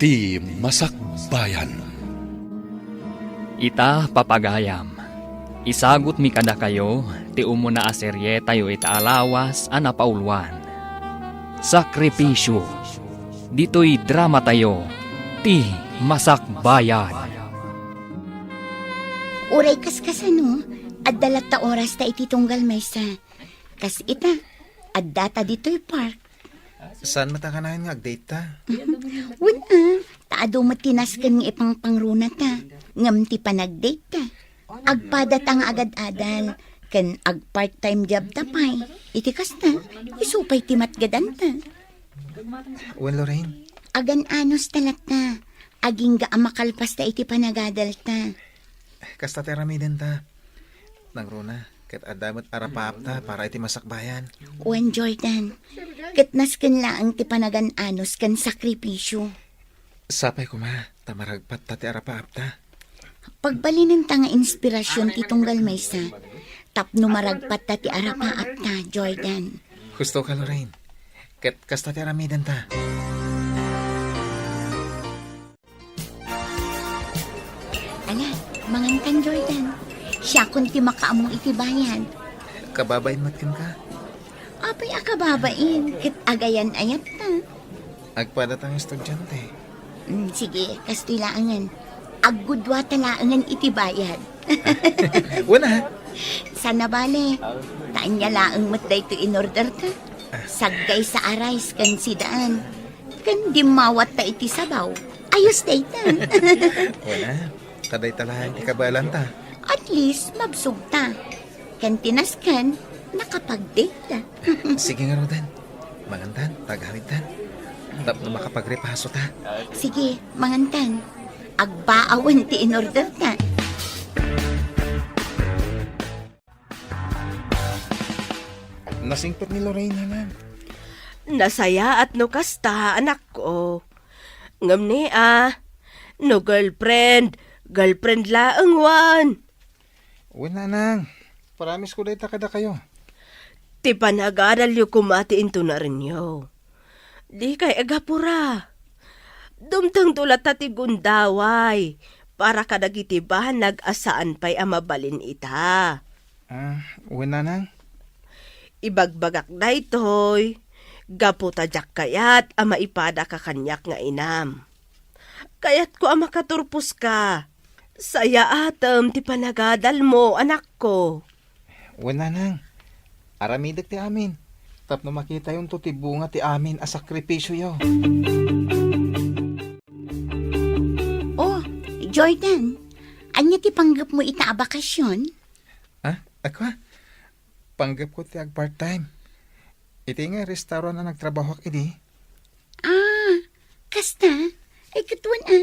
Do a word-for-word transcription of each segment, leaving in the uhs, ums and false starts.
Ti Masakbayan. Ita, papagayam, isagutmi kadakayo ti umuna a serietayo ita a lawas a napauluan, Sakripisyo. Ditoy dramatayo, Ti Masakbayan. Uray kaskasano, adda latta orasta iti tunggal maysa. Kas ita, addata ditoy park. Saan met a kanayon nga agdate ta? Wen a, ta adu met ti nasken nga ipangpangruna ta, ngem ti panagdate ta, agpada ta nga agad-adal, ken agpart-time job ta pay. Iti kasta, isu pay ti matgadan ta. Wen, Lorraine? Agan-anos ta latta, agingga a makalpas ta iti panagadal ta. Kasta ti aramiden ta. Nangruna, ket adda met arapaap ta para iti masakbayan. Wen, Jordan, ket nasken laeng ti panagan-anos ken sakripisyo. Sapay koma, ta maragpat ta ti arapaap ta. Pagbalinen ta nga inspirasyon ti tunggal maysa, tapno maragpat ta ti arapaap ta, Jordan. Husto ka, Lorraine. Ket kasta ti aramiden ta. Ala, mangankan, Jordan. Siakon ti makaammo iti bayad. Kababain met kenka? Apay a kababain, ket agayan-ayat ta. Agpada ta nga estudiante. Mm, sige, kastoy laengen. Aggudua ta laengen iti bayad. Wen a. Saan a bale, ta ania laeng met daytoy in-order ta. Saggaysa a rice ken sidaan. Ken dimmawat ta iti sabaw. Ayos dayta. Wen a, ta dayta laeng ti kabaelan ta. At least, mabsog ta. Ken ti nasken, nakapag-date ta. Sige ngaruden. Mangantan, ta agawidtan. Tapno makapagripaso ta. Sige, mangantan. Agbaawen ti in-order ta. Nasingpet ni Lorraine, Nanang. Nasayaat no kasta, anakko. Ngem ni a, no girlfriend, girlfriend laeng wen. Wen, Nanang. Promise ko dayta kadakayo. Ti panagadalyo koma ti intunarenyo. Dikay agapura. Dumtengto latta ti gundaway para kadagiti banag a saan pay a mabalin ita. Ah, wen, Nanang. Ibagbagak daytoy, gapu ta diak kayat a maipadaka kaniak nga inam. Kayatko a makaturposka. Sayaatem ti panagadalmo, anakko. Wen, Nanang. Aramidek ti amin. Tapno makitayonto ti bunga ti amin a sakripisioyo. Oh, Jordan, ania ti panggepmo ita a bakasion? Ah, ako? Panggepko ti agpart-time. Iti nga restaurant a nagtrabahoak idi. Ah, kasta? Ay, ket wen a.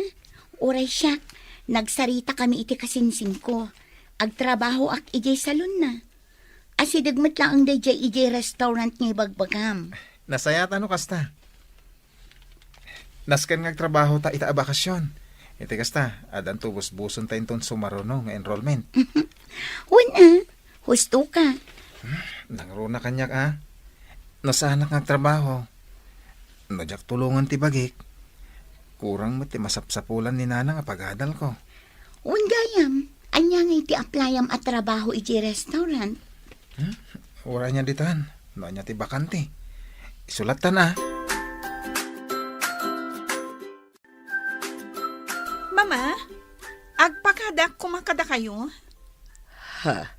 Uray siak, nagsaritakami iti kasinsingko. Agtrabahoak idiay salonna. Asideg met laeng daydiay idiay restaurant nga ibagbagam. Nasayaat no kasta. Nasken nga agtrabahota ita a bakasion. Iti kasta, addanto busbusonta inton sumaruno nga enrollment. Wen a, husto ka. Hmm, nangruna kaniak a. No saanak nga agtrabaho, no diak tulongen ti bagik, kurang met ti masapsapulan ni Nanang a pagadalko. Wen gayam, ania ngay ti applyam a trabaho iti restaurant? Hmm? Uray ania ditan, no ania ti bakante. Isulattan a. Mama, agpakadak koma kadakayo. Ha?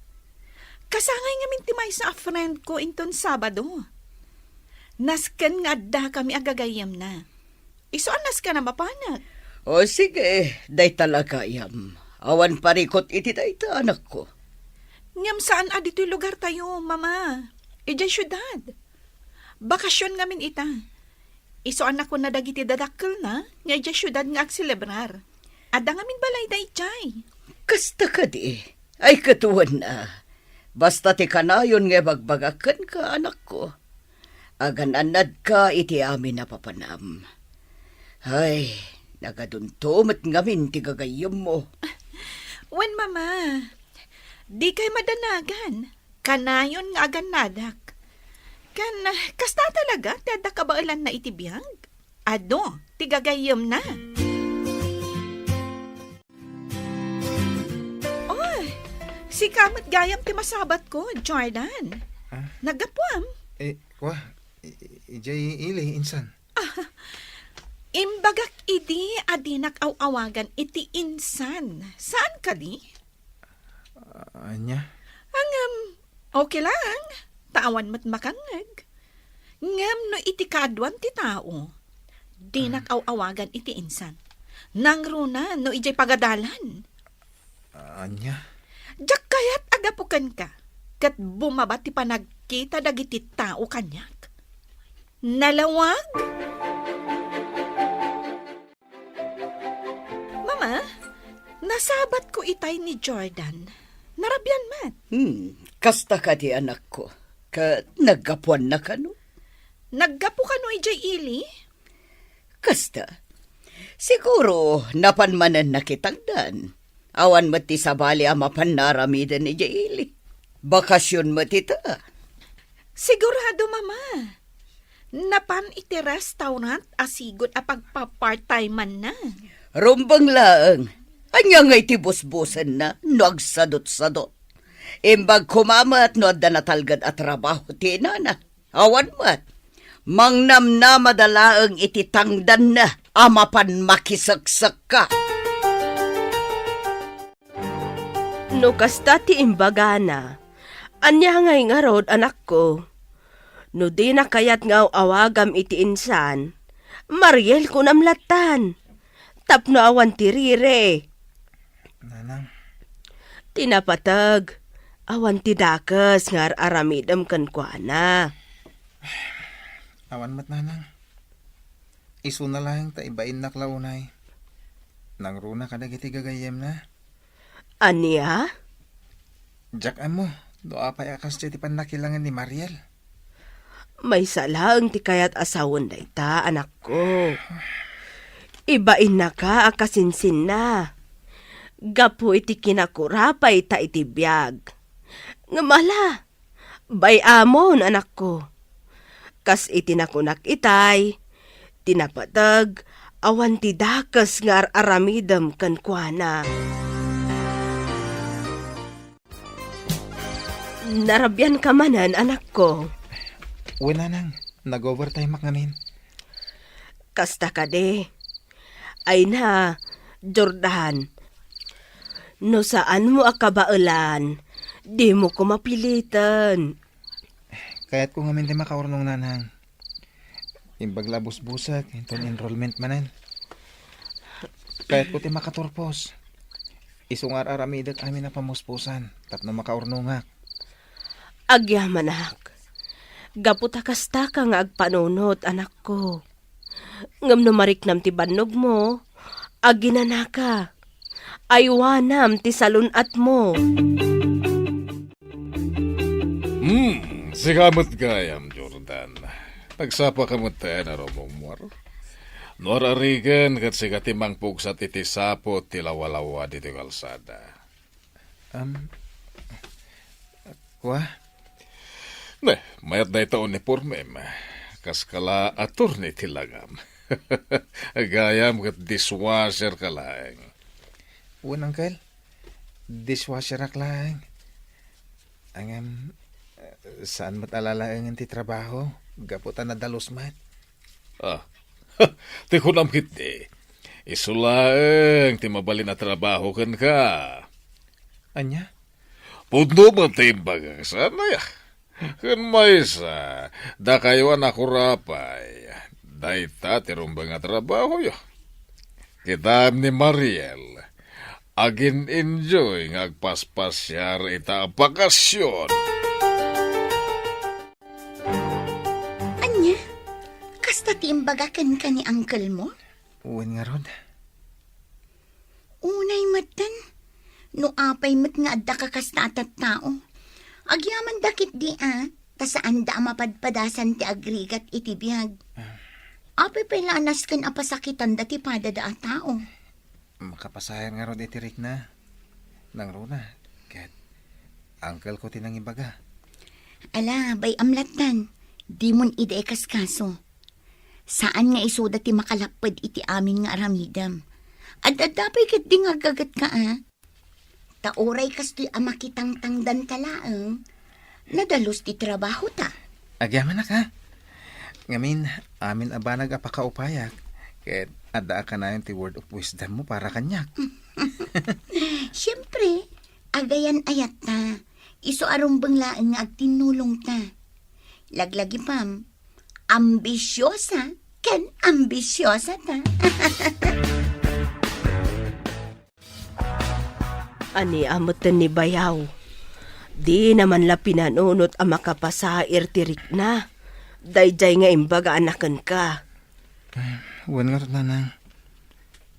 Kasangay ngamin ti maysa a friend ko inton Sabado. Nasken nga addakami a gagayyemna. Isu a nasken a mapanek. O sige, dayta la gayam. Awan parikut iti dayta, anakko. Ngem saan a ditoy lugartayo, Mama. Idiay siudad. Bakasion ngamin ita. Isu a nakuna dagiti dadakkelna nga idiay siudad nga agselebrar. Adda ngamin balayda idiay. Kasta kadi? Ay, ket wen a. Basta ti kanayon nga ibagbagak kenka, anakko. Agan-annadka iti amin a papanam. Ay, nagadunto met ngamin ti gagayyemmo. Wen, Mama. Dikay madanagan. Kanayon nga agannadak. Ken, kasta talaga ti adda kabaelanna iti biag? Adu, ti gagayyemna. Sika met gayam ti masabatko, Jordan. Ah? Naggapuam? Eh, kwa, i-, i-, ijay ili, insan. Imbagak idi a dinak aw-awagan iti insan. Saan kadi? Ah, anya? Ngem, okay lang. Ta awan met makangngeg. Ngem no iti kaaduan ti tao, dinak Ah. aw-awagan iti insan. Nangruna no ijay pagadalan. Ah, anya? Diak kayat a gapu kenka, ket bumaba ti panagkita dagiti tao kaniak. Nalawag? Mama, nasabatko itay ni Jordan. Narabian met. Hmm, kasta kadi, anakko? Ket naggapuanna kano? Naggapu kano ijay ili? Kasta. Siguro, napan manen nakitangdan. Awan met ti sabali a mapanna aramiden ijay ili. Bakasion met ita. Sigurado, Mama. Napan iti restaurant a sigud a pagpa-part-time-anna. Rumbeng laeng. Ania ngay ti busbusenna no agsadutsadut? Imbag koma met no adda natalged a trabaho ti inana. Awan met. Mangnamnamada laeng iti tangdanna a mapan makiseksekka. No kasta ti imbagana, ania ngay ngarud, anakko? No dina kayat nga aw-awagam iti insan, Mariel kunam lattan. Tapno awan ti riri. Nanang. Ti napateg, awan ti dakes nga ar-aramidem kenkuana. Awan met, Nanang. Isuna laeng ta ibainnak la unay. Nangruna kadagiti gagayyemna. Ania? Diak ammo no apay a kasdiay ti pannakilangen ni Mariel. Maysa laeng ti kayat a sawen dayta, anakko. Ibainnaka a kasinsinna gapu iti kinakurapayta iti biag. Ngem ala, bay-amon, anakko. Kas iti nakunak itay, ti napateg, awan ti dakes nga ar-aramidem kenkuana. Narabianka manen, anakko. Wen, Nanang, nag-overtime-ak ngamin. Kasta kadi. Ay na, Jordan. No saanmo a kabaelan, dimo koma piliten. Kayatko ngamin ti makaurnong, Nanang. Imbag la busbusek, inton enrollment manen. Kayatko ti makaturpos. Isu nga ar-aramidek amin a pamuspusan tapno makaurnongak. Agyamanak. Gapu ta kastaka nga agpanunot, anakko. Ngem no mariknam ti bannogmo, aginanaka. Aywanam ti salun-atmo. Hmm, sika met gayam, Jordan. Nagsapa ka met ten a rumungmuar. No ar-arigen ket sika ti mangpugsat iti saput ti lawalawa ditoy kalsada. Am, kua? Ne, mayat dayta unipormem. Kas kala attorney ti langam. Gayam ket dishwasher ka laeng. Wen, Uncle. Dishwasherak laeng. Ngem, saan met a lalaengen ti trabaho gapu ta nadalus met. Ah, ti kunam ketdi, isu laeng ti mabalin a trabaho kenka. Ania? Pudno met ti imbagak, saan aya? Ken maysa, dakayo a nakurapay, dayta ti rumbeng a trabahoyo. Kitaem ni Mariel, agin-enjoy nga agpaspasiar ita a bakasion. Ania? Kasta ti imbaga kenka ni uncle mo? Wen ngarud. Unay metten, no apay met nga adda ka kasta a tattao. Agyamanda ketdi a, ta saanda a mapadpadasan ti agrigat iti biag. Ah. Apay pay la a nasken a pasakitanda ti padada a tao? Makapasayan ngarud iti rikna. Nangruna, ket uncle ko ti nangibaga. Ala, bay-am lattan. Dimon ida ikaskaso. Saan nga isuda ti makalapped iti amin nga aramidem. Ad-adda pay ketdi nga aggagetka a. Ta uray kastoy a makitangtangdanta laeng, nadalus ti trabahota. Agyamanak, ha? Ngamin, amin a banag a pakaupayak, ket adda a kanayon ti word of wisdom mo para kaniak. Siempre, agayan-ayatta, isu a rumbeng laeng nga agtinnulongta. Laglagipam, ambisiosa ken ambisiosata. Ania metten ni bayaw? Dina man la pinanunot a makapasair ti rikna. Daydiay nga imbagaanna kenka. Wen ngarud, nanang.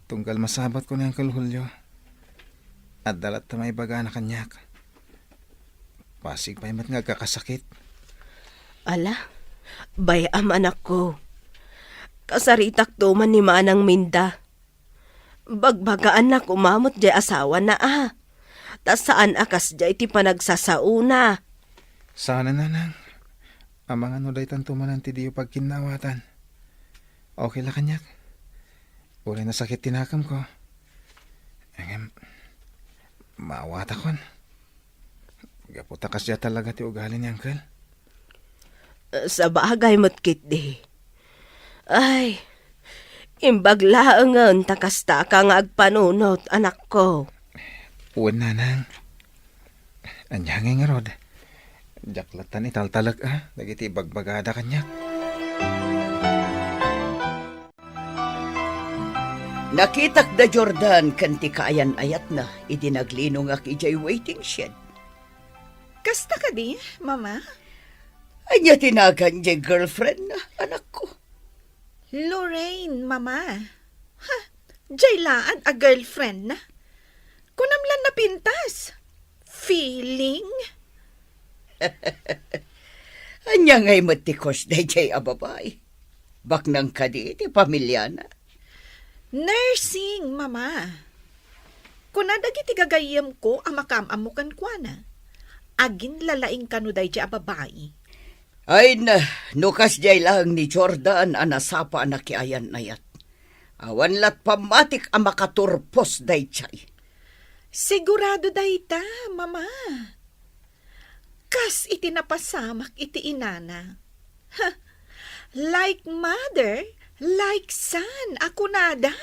Tunggal masabatko ni Uncle Julio, adda latta maibagana kaniak. Pasig pay met nga agkakasakit. Ala, bay-am, anakko. Kasaritakto man ni Manang Minda. Bagbagaanna koma met diay asawana, a. Ta saan a kasdiay ti panagsasaona. Saan a, nanang. Amangan no daytanto manen ti diyo pagkinnawatan. Okay la kaniak. Uray nasakit ti nakemko. Ngem, maawatakon. Gapu ta kasdiay talaga ti ugali ni Uncle. Sabagay met ketdi. Ay, imbag laengen ta kastaka nga agpanunot, anakko. Wen, nanang. Ania ngay ngarud? Diak lattan italtalek, a, dagiti ibagbagada kaniak. Nakitak da Jordan ken ti kaayan-ayatna idi naglinongak idiay waiting shed. Kasta kadi, Mama? Ania ti nagan diay girlfriend na, anakko? Lorraine, Mama. Ha, diay laad a girlfriend na? Kunam lan napintas. Feeling? Ania ngay met ti crush daydiay a babai? Baknang kadi ti pamiliana? Nursing, Mama. Kuna dagiti gagayyemko a makaam-ammo kenkuana, aginlalaing kano daydiay a babai. Ay na, no kasdiay laeng ni Jordan a nasapa a nakiayan-ayat. Awan lat pammatik a makaturpos daydiay. Sigurado dayta, Mama. Kas iti napasamak iti inana. Ha, like mother, like son a kunada.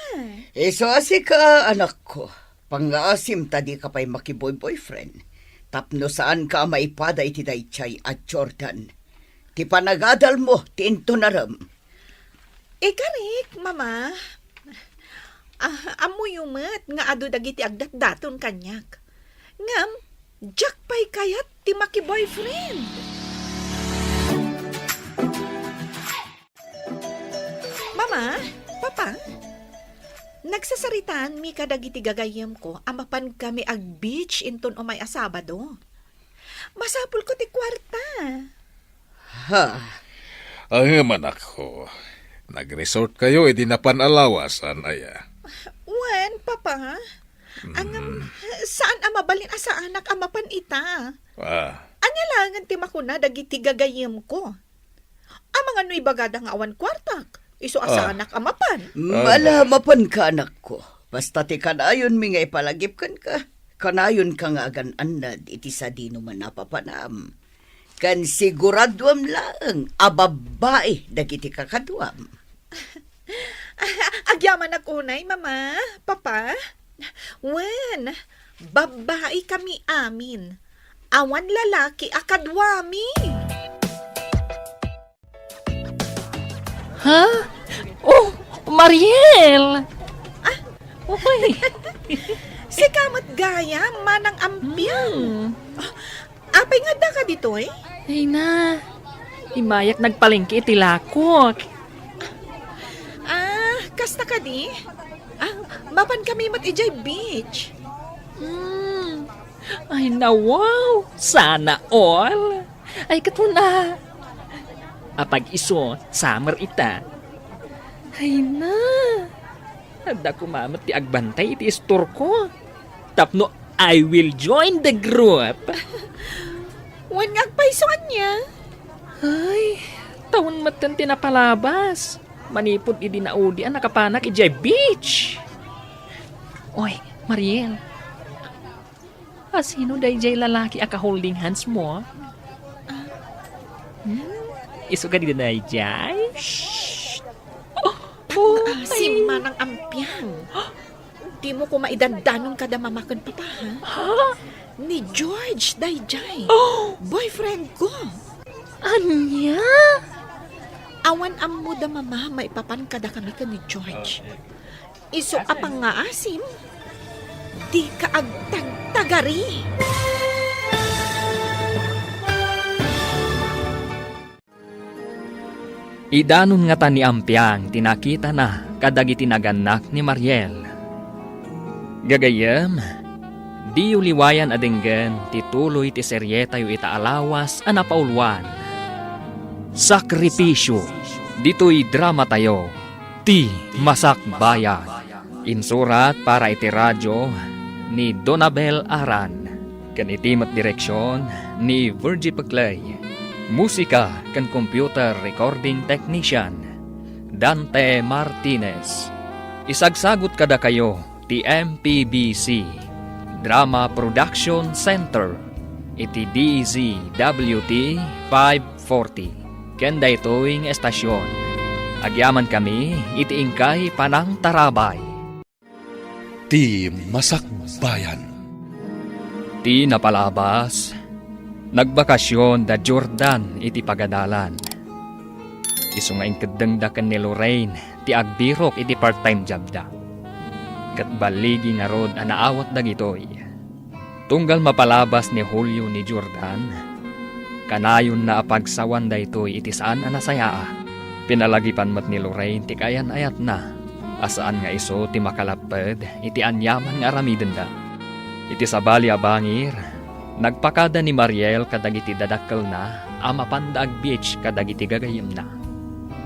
Isu a sika, anakko, pangngaasim ta dika pay makiboy-boyfriend tapno saanka a maipada iti daydiay a Jordan. Ti panagadalmo ti intunarem. Ikarik, Mama. Ah, ammoyo met nga adu dagiti agdatdaton kaniak. Ngem, diak pay kayat ti makiboyfriend. Mama, Papa, nagsasaritaanmi kadagiti gagayyemko a mapankami ag-beach inton umay a Sabado. Masapulko ti kuarta. Ha? Ngem, anakko, nag-resort kayo idi napan a lawasan, aya? Wen, Papa. Ngem, saan a mabalin a saanak a mapan ita. Ah. Ania laengen ti makuna dagiti gagayyemko? Amangan no ibagada nga awan kuartak, isu a saanak a mapan. Ala, mapanka, anakko. Basta ti kanayonmi nga ipalagip kenka, kanayonka nga agan-annad iti sadino man a papanam. Ken siguraduam laeng a babbai dagiti kakaduam. Agyamanak unay, Mama, Papa. Wen, babbai kami amin. Awan lalaki a kaduami. Ha? Oh, Mariel! Ah? Uy! Sika met gayam, manang Ampiang. Hmm. Ah, apay nga addaka ditoy? Ay na, immayak nagpalengke iti lakok. Ah, kasta kadi? Ah, mapan kami met idiay beach. Hmm. Ay na, wow! Sana all! Ay, ket kuna. Apag-isu, summer ita. Ay na. Adda koma met ti agbantay iti istorko. Tapno I will join the group. Wen nga agpayso ania? Ay, tawen metten ti napalabas. Manipud idi naudian a nakapanak idiay beach. Oy, Mariel. Asino daydiay lalaki a ka-holding hands mo? Ah. Hmm? Isu kadi daydiay? Shh! Oh, oh, Asim, ay. Manang Ampiang. Dimo koma idandanon kada mama ken papa, ha? Ha? Ni George daydiay. Oh! Boyfriend ko. Ania? Awan ammo da mama maipapan kadakami ken ni George. Isu a pangngaasim, dika agtagtagari. Idanon ngata ni Ampiang ti nakitana kadagiti nagannak ni Mariel. Gagayyem, diyo liwayan a denggen ti tuloy ti serietayo ita a lawas a napauluan, Sakripisyo. Ditoy dramatayo, Ti Masakbayan. Insurat para iti radio ni Donabel Aran, ken iti met direksion ni Virgie Peclay. Musika ken computer recording technician, Dante Martinez. Isagsagut kadakayo ti M P B C Drama Production Center iti D Z W T five forty. Ken daytoy nga estasion, agyamankami iti inkay panangtarabay. Ti Masakbayan. Ti napalabas, nagbakasyon da Jordan iti pagadalan. Isu nga inkeddengda ken ni Lorraine ti agbirok iti part-time jobda. Ket balligi ngarud a naawat dagitoy. Tunggal mapalabas ni Julio ni Jordan, kanayonna a pagsawan daytoy iti saan a nasayaat. Pinalagipan met ni Lorraine ti kaayan-ayatna a saan nga isu ti makalapped iti aniaman nga aramidenda. Iti sabali a bangir, nagpakada ni Mariel kadagiti dadakkelna a mapanda agbeach kadagiti gagayyemna.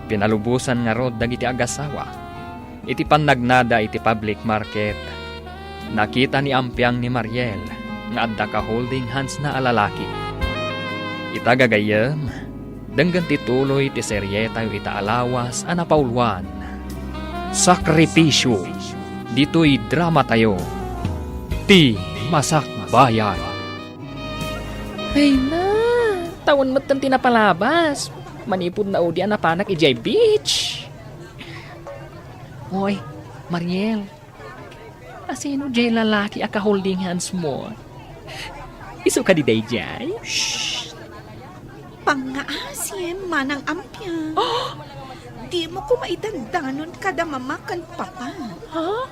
Pinalubosan ngarud dagiti agassawa. Iti pannagnada iti public market, nakita ni Ampiang ni Mariel nga adda ka-holding hands-na a lalaki. Ita gagayyem, denggen ti tuloy ti serietayo ita a lawas a napauluan, Sakripisyo. Ditoy dramatayo, Ti Masakbayan. Ay na, tawen metten ti napalabas. Manipud naudi a napanak idiay beach. Oy, Mariel, asino diay lalaki a ka-holding hands mo? Isu kadi daydiay? Shh! Pangngaasim, Manang Ampiang. Dimo koma idandanon kada mama ken papa. Ha?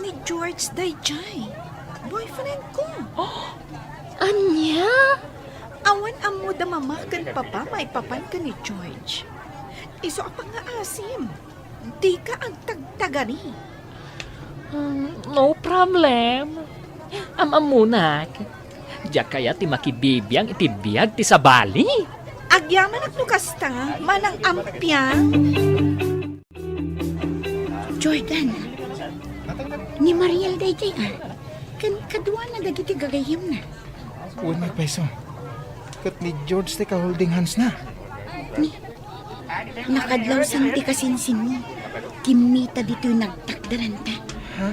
Ni George daydiay. Boyfriend ko. Ania? Awan ammo da mama ken papa maipapan ken ni George. Isu a pangngaasim. Dika agtagtagari. Hmm, no problem. Am-ammonak. Diak kayat ti makibibiang iti biag ti sabali. Agyamanak no kasta, Manang Ampiang. Jordan, ni Mariel daydiay, a. Ken kaduana dagiti gagayyemna. Wen, ni payso. Ket ni George ti ka-holding hands-na. Ni, nakadlawsan ti kasinsinmi. Kimmita ditoy nagtakderanta. Ha?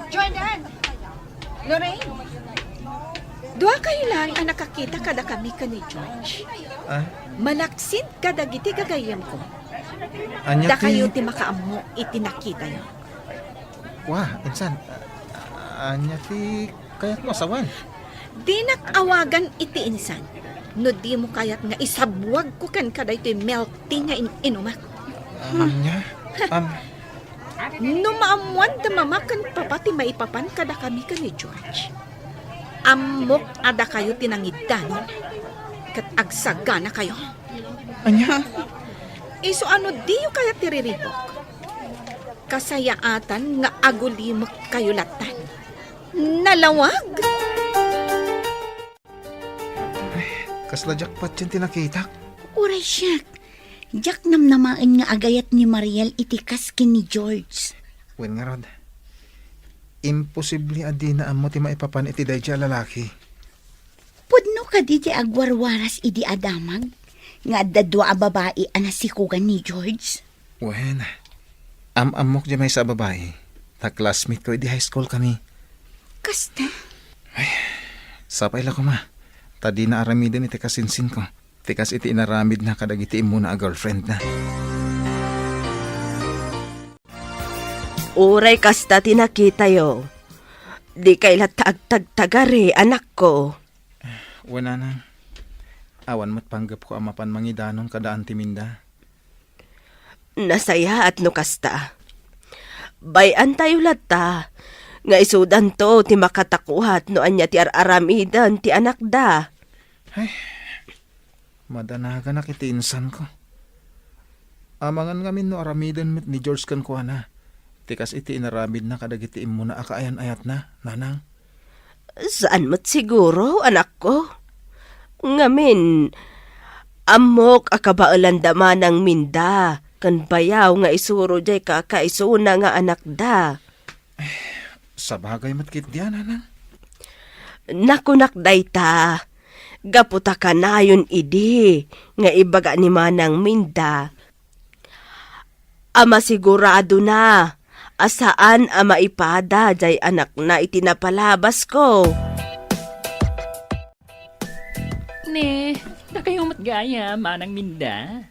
Jordan! Lorraine! Duakayo laeng a nakakita kadakami ken ni George. Ah? Manaksid kadagiti gagayyemko. Ania ti Dakayo ti makaammo iti nakitayo. Wa, insan. A-, ania ti kayatmo a sawen? Dinak awagan iti insan no dimo kayat nga isabwagko kenka daytoy milk tea nga in-inumak. Ania? Am- No maammoan da mama ken papa ti maipapan kadakami ken ni George, ammok a dakayo ti nangiddanon ket agsaganakayo. Ania? Isu a no diyo kayat ti riribuk, kasayaatan nga agulimekkayo lattan. Nalawag! Ay, kasla diak patien ti nakitak. Uray siak, diak namnamaen nga agayat ni Mariel iti kas ken ni George. Wen ngarud, imposible a dina ammo ti maipapan iti daydiay a lalaki. Pudno kadi ti agwarwaras idi a damag nga adda dua a babai a nasikogan ni George? Wen, am-ammok diay maysa a babai, ta classmate ko idi high school kami. Kasta? Ay, Sapay la koma, ta dina aramiden iti kasinsinko, ti kas iti inaramidna kadagiti immuna a girlfriendna. Uray kasta ti nakitayo, dikay latta agtagtagari, anakko. Wen, nanang, awan met panggepko a mapan mangidanon kada Auntie Minda. Nasayaat no kasta. Bay-antayo latta nga isudanto ti makatakuat no ania ti ar-aramiden ti anakda. Ay, madanaganak iti insanko. Amangan ngamin no aramiden met ni George kenkuana, ti kas iti inaramidna kadagiti immuna a kaayan-ayatna, nanang. Saan met siguro, anakko. Ngamin, ammok a kabaelanda manang Minda ken bayaw nga isuro jay kakaisuna nga anakda. Sabagay met ketdi, nanang. Nakunak dayta, gapu ta kanayon idi nga ibaga ni manang Minda a masiguradona a saan a maipada jay anakna iti napalabasko. Ne, dakayo met gayam, manang Minda.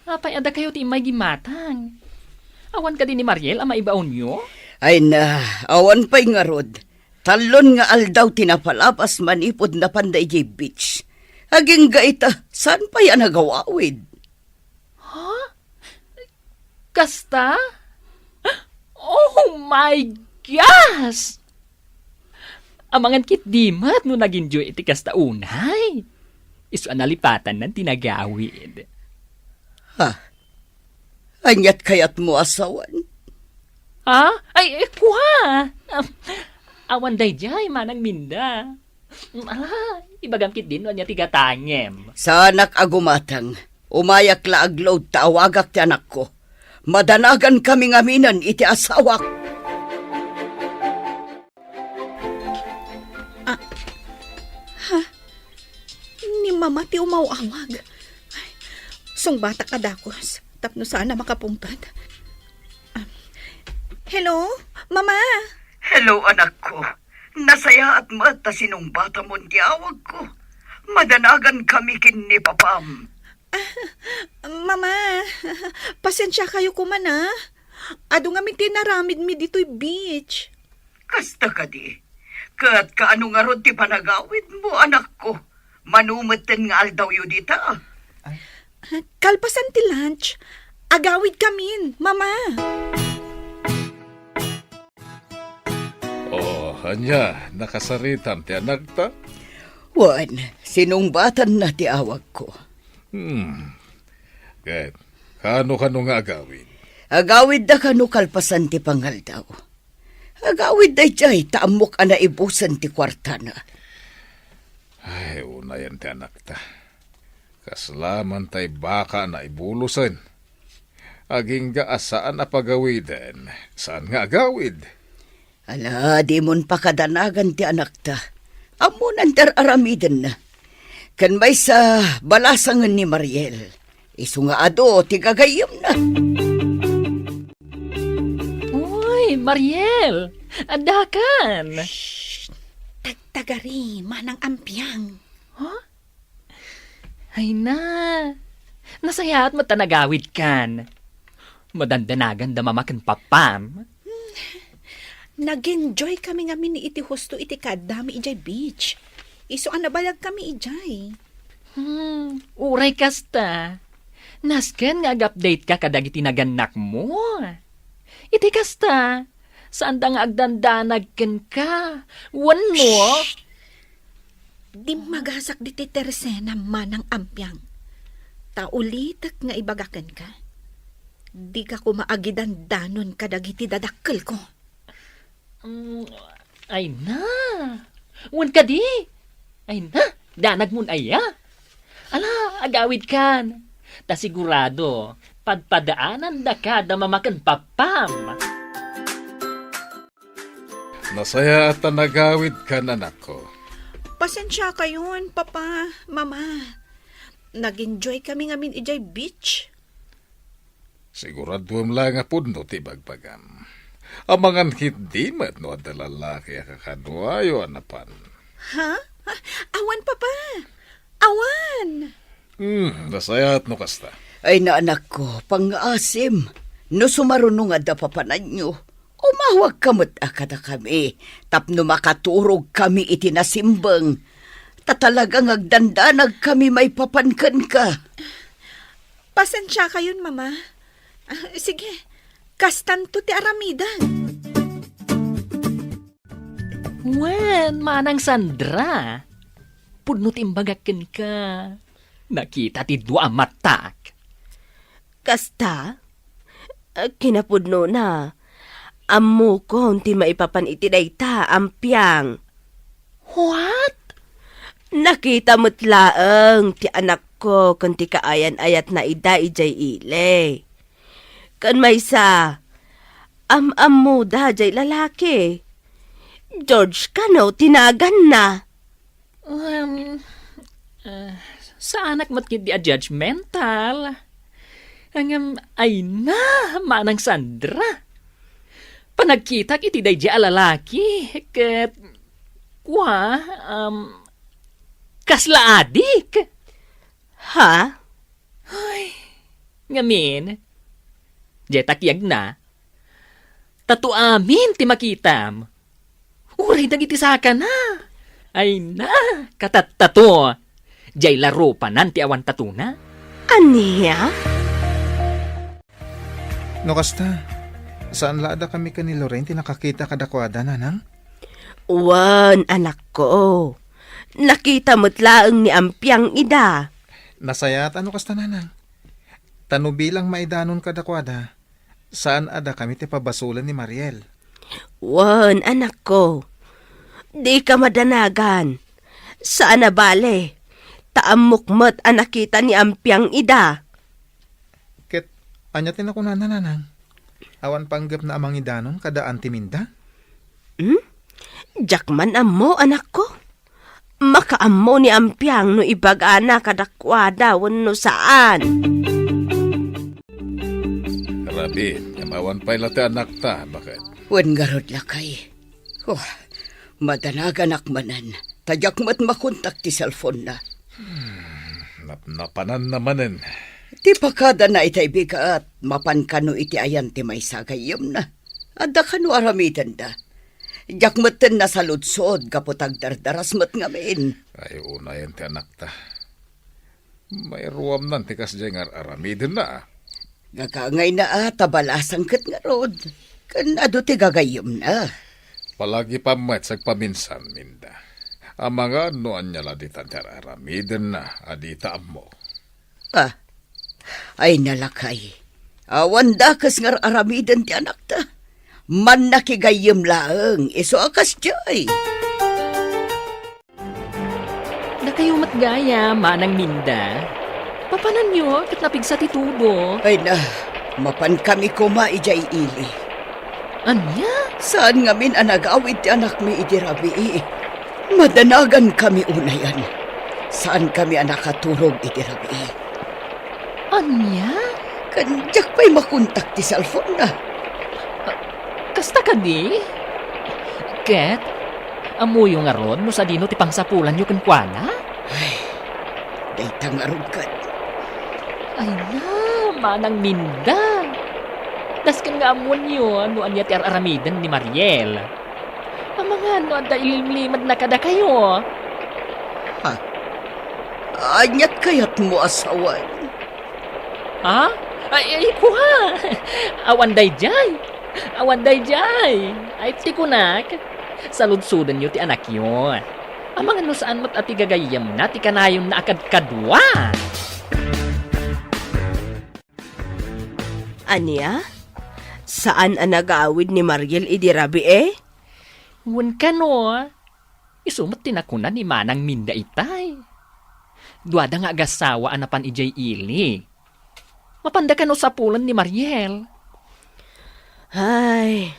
Apay a dakayo ti immay gimmatang? Awan kadi ni Mariel a maibaonyo? Ay na, awan pay ngarud. Tallon nga aldaw ti napalabas manipud napanda idiay beach. Agingga ita, saan pay a nagawawid? Ha? Kasta? Oh my gosh! Amangan ketdi met no nag-enjoy iti kasta unay. Isu a nalipatanna ti nagawid. Ha? Aniat kayatmo a sawen? Ha? Ay, eh, kua! Awan daydiay, manang Minda. Ala, ibagam ketdin no ania ti gatangem. Saanak a gumatang. Umayak la agluod ta awagak ti anakko. Madanagankami ngaminen iti asawak. Ah, ha? Ni Mama ti umaw-awag. Ay, sungbatak a dakes tapno saan a makapungtot. Ah, hello, Mama? Hello, anakko. Nasayaat met ta sinungbatamon ti awagko. Madanagankami ken ni Papam. Ah, Mama, pasensiakayo koma, a. Adu ngamin ti inaramidmi ditoy beach. Kasta kadi? Ket kaano ngarud ti panagawidmo, anakko? Mano metten nga aldawyo dita? Kalpasan ti lunch, agawidkamin, Mama. Oh, ania, nakasaritam ti anakta? Wen, sinungbatanna ti awagko. Hmm. Ket, kano-kano nga agawid? Agawidda kano kalpasan ti pangaldaw. Agawidda idiay ta ammok a naibusen ti kuartana. Ay, unayen ti anakta. Kasla man tay baka a naibulosen. Agingga a saan a pagawiden, saan nga agawid? Ala, dimon pakadanagan ti anakta. Ammonan ti ar-aramidenna. Ken maysa, balasangen ni Mariel. Isu nga adu ti gagayyemna. Uy, Mariel! Addakan! Shh! Tagtagari, manang Ampiang. Huh? Ay na, nasayaat met ta nagawidkan. Madandanaganda Mama ken Papam. Nag-enjoy kami ngamin iti husto iti kaaddami idiay beach. Isu a nabayagkami idiay. Hmm, uray kasta. Nasken nga ag-update ka kadagiti nagannakmo. Iti kasta, saanda nga agdandanag kenka. Wenno? Shh! Dimmagasak ditoy Teresena, manang Ampiang. Ta ulitek nga ibaga kenka, dika koma agidandanon kadagiti dadakkelko. Mm, ay na. Wen kadi? Ay na, danagmon aya? Ala, agawidkan. Ta sigurado, padpadaanandaka da Mama ken Papam. Nasayaat ta nagawidkan, anakko. Pasensiakayon, Papa, Mama. Nag-enjoy kami ngamin idiay beach. Siguraduem la nga pudno ti ibagbagam. Amangan ketdi met no adda lalaki a kakaduayo a napan. Ha? Ha? Awan, Papa. Awan. Hmm, nasayaat no kasta. Ay, na, anakko, pangngaasim. No sumaruno nga adda papananyo, umawagka met a kadakami, tapno makaturogkami iti nasimbeng. Ta talaga nga agdandanagkami maipapan kenka. Pasensiakayon, Mama. Ah, sige, kastanto ti aramiden. Wen, Manang Sandra, pudno ti imbagak kenka. Nakita ti dua a matak. Kasta? Kinapudnona, ammokon ti maipapan iti dayta a ampiang. What? Nakita met laeng ti anakko ken ti kaayan-ayatna ida idiay ili. Ken maysa, am-ammoda jay lalaki. George kano ti naganna? Um, ah, saanak met ketdi a judgmental. Ngem, ay na, Manang Sandra. Panagkitak iti daydi a lalaki, ket, kua, um, kasla adik. Ha? Ay, ngamin, jay takiagna, tato amin ti makitam. Uray dagiti sakana. Ay na, katattato. Jay la rupanan ti awan tatona. Ania? No kasta, saan la a dakami ken ni Lorraine ti nakakita kadakuada, Nanang? Wen, anakko. Nakita met laeng ni Ampiang ida. Nasayaat a no kasta, Nanang. Ta no bilang maidanon kadakuada, saan a dakami ti pabasolen ni Mariel. Wen, anakko. Dika madanagan. Saan a bale. Ta ammok met a nakita ni Ampiang ida. Ket ania ti nakunana, Nanang? Awan panggepna a mangidanon kada Auntie Minda? Hmm? Diak man ammo, anakko. Makaammo ni Ampiang no ibagana kadakuada wenno saan. Rabi, ngem awan pay la ti anakta, baket? Wen ngarud, lakay. Oh, madanaganak manen. Ta diak met makontak ti cellphone-na. Hmm, napnapananna manen. Ti pakadana itay bigat, mapan kano iti ayan ti maysa a gayyemna. Adda kano aramidenda. Diak metten nasaludsod gapu ta agdardaras met ngamin. Ay, unayen ti anakta. Mairuamnan ti kasdiay nga ar-aramidenna. Gagangayna a ta balasang ket ngarud. Ken adu ti gagayyemna. Palagi pay met sagpaminsan, Minda. Amangan no ania la ditan ti ar-aramidenna a dita ammo. Ah, ay na, lakay. Awan dakes nga ar-aramiden ti anakta. Mannakigayyem laeng, isu a kasdiay. Dakayo met gayam, Manang Minda. Papananyo ket napigsa ti tudo. Ay na, mapankami koma idiay ili. Ania? Saan ngamin a nagawid ti anakmi idi rabii. Madanagankami unayen. Saankami a nakaturog idi rabii. Ania? Ken diak pay makontak ti cellphone-na. Ah, kasta kadi? Ket, ammoyo ngarud no sadino ti pangsapulanyo kenkuana? Ay, dayta ngarud ket. Ay na, Manang Minda. Dasken nga ammoenyo no ania ti ar-aramiden ni Mariel. Amangan no adda ilimlimedna kadakayo. Ha? Aniat kayatmo a sawen? Ha? Ay, ay, kua! Awan daydiay! Awan daydiay! Ay, ti kunak, saludsodenyo ti anakyo. Amangan no saan met a ti gagayyemna ti kanayonna a kadkadua. Ania? Saan a nagawid ni Mariel idi rabii? Wen kano, isu met ti nakuna ni Manang Minda itay. Duada nga agassawa a napan idiay ili. Mapanda kano sapulen ni Mariel? Ay,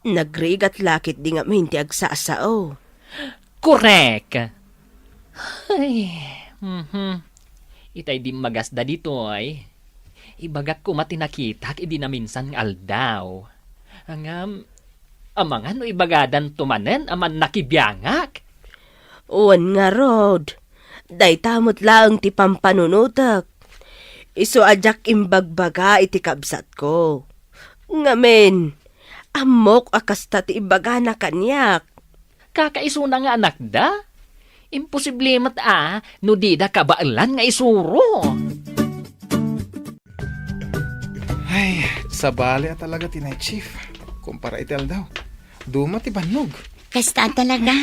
nagrigat la ketdi ngamin ti agsasao. Korek! Ay, mhm. Itay dimmagasda ditoy. Ibagak koma ti nakitak idi naminsan nga aldaw. Ngem, amangan no ibagadanto manen a mannakibiangak? Wen ngarud, dayta met laeng ti pampanunotek. Isu a diak imbagbaga iti kabsatko. Ngamin, ammok a kasta ti ibagana kaniak. Kakaisuna nga anakda? Imposible met a no dida kabaelan nga isuro. Ay, sabali a talaga ti night shift. Kumpara iti aldaw, duma ti bannog. Kasta talaga.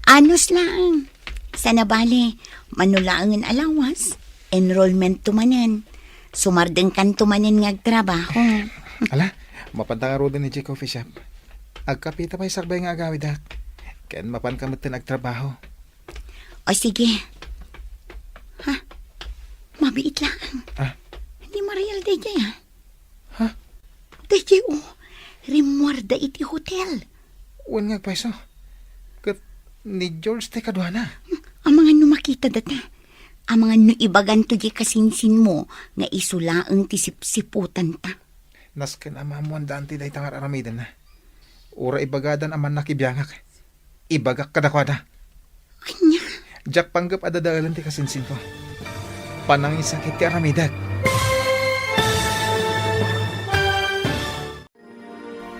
Anus laeng. Sana bale, mano laengen a lawas, enrollment to manen. Sumardengkan to manen nga agtrabaho. Ala, mapanta ngaruden idiay coffee shop. Agkapita pay sakbay nga agawidak. Ken mapanka metten agtrabaho. O sige. Ha? Mabiit laeng. Ah. Ni Mariel daydiay, ah. Ha? Daydiay, o. Rimmuarda iti hotel. Wen nga agpayso. Ket ni George ti kaduana. Amangan no makita data. Amangan no ibaganto diay kasinsinmo nga isu laeng ti sipsiputanta. Nasken a maammoan da anti dayta nga ar-aramidenna. Uray ibagadan a mannakibiangak. Ibagak kadakuada. Ania? Diak panggep a dadaelen ti kasinsinko. Panangisakit ti aramidek.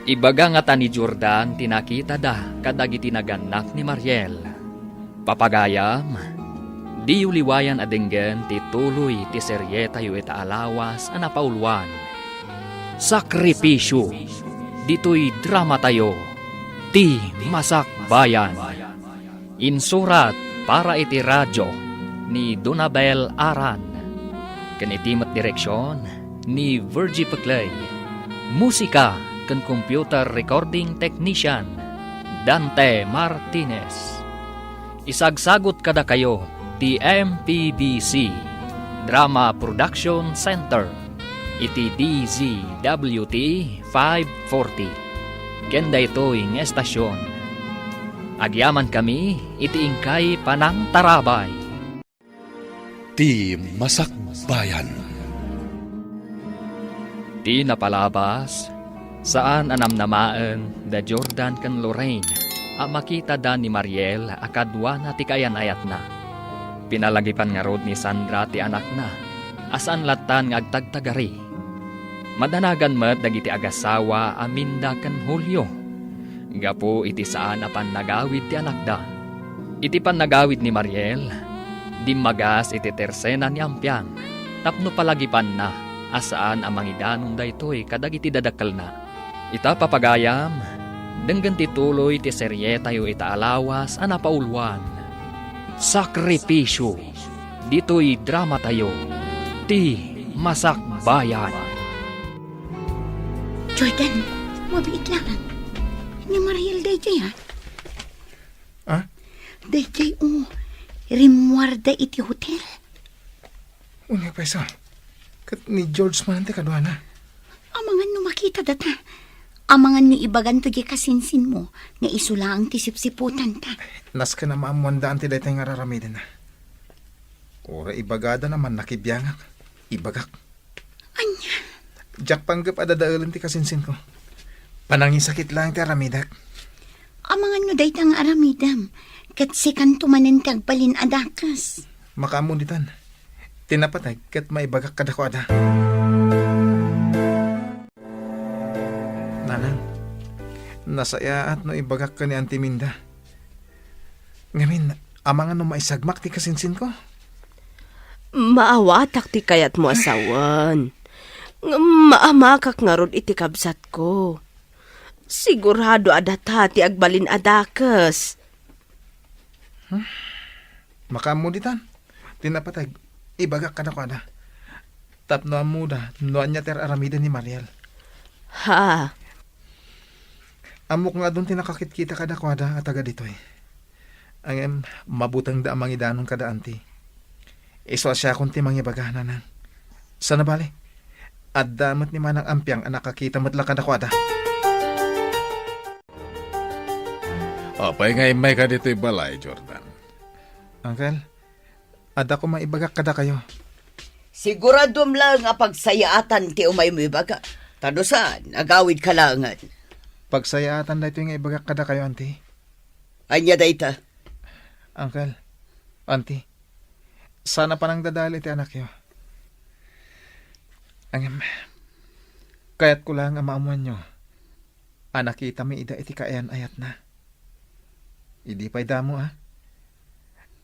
Ibaga ngata ni Jordan ti nakitada kadagiti nagannak ni Mariel. Papagayam, diyo liwayan a denggen ti tuloy ti serietayo ita a lawas a napauluan. Sakripisyo, ditoy dramatayo, Ti Masakbayan. Insurat para iti radio ni Donabel Aran. Ken iti met direksion ni Virgie Peclay. Musika ken computer recording technician, Dante Martinez. Isagsagut kadakayo ti M P B C Drama Production Center iti D Z W T five forty. Ken daytoy nga estasion, agyamankami iti inkay panangtarabay. Ti Masakbayan. Ti napalabas, saan a namnamaen da Jordan ken Lorraine a makitada ni Mariel a kaduana ti kaayan-ayatna. Pinalagipan ngarud ni Sandra ti anakna a saan lattan nga agtagtagari. Madanagan met dagiti agasawa a Minda ken Julio gapu iti saan a pannagawid ti anakda. Iti pannagawid ni Mariel, dimmagas iti tersena ni Ampiang tapno palagipanna a saan a mangidanon daytoy kadagiti dadakkelna. Ita, papagayam, denggen ti tuloy ti serietayo ita a lawas a napauluan, Sakripisyo, ditoy dramatayo, Ti Masakbayan. Jordan, mabiit lang. Ni Mariel daydiay, ha? Ah? Daydiay, o, rimmuarda iti hotel. Unya, payso. Ket ni George man ti kaduana. Amangan no makita data. Amangan no ibaganto diay kasinsinmo nga isu laeng ti sipsiputanta. Nasken a maammoan da anti daytoy nga ar-aramidenna. Uray ibagada a mannakibiangak. Ibagak. Ania? Diak panggep a dadaelen ti kasinsinko. Panangisakit laeng ti aramidek. Amangan no dayta nga aramidem, ket sikanto manen ti agbalin a dakes. Makaammo ditan. Ti napateg ket maibagak kadakuada. Nanang, nasayaat no ibagak ken ni Auntie Minda. Ngamin, amangan no maisagmak ti kasinsinko? Maawatak ti kayatmo a sawen. Ngem maamakak ngarud iti kabsatko. Sigurado a data ti agbalin a dakes. Hmm? Makaammo ditan. Ti napateg, ibagak kadakuada. Tapno ammoda no ania ti ar-aramiden ni Mariel. Ha? Ammok nga adun ti nakakitkita kadakuada a taga ditoy. Ngem, mabutengda a mangidanon kada anti. Isu a siakon ti mangibaga, nanang. Sana bale, adda met ni Manang Ampiang a nakakita met la kadakuada. Apay nga immayka ditoy balay, Jordan? Uncle, adda koma ibagak kadakayo. Siguraduem laeng a pagsayaatan ti umaymo ibaga. Ta no saan, agawidka laengen. Pagsayaatan daytoy nga ibagak kadakayo, Auntie. Ania dayta? Uncle, Auntie, saan a panangdadael iti anakyo. Ngem, kayatko laeng a maammoanyo a nakitami ida iti kaayan-ayatna. Idi pay damo, a,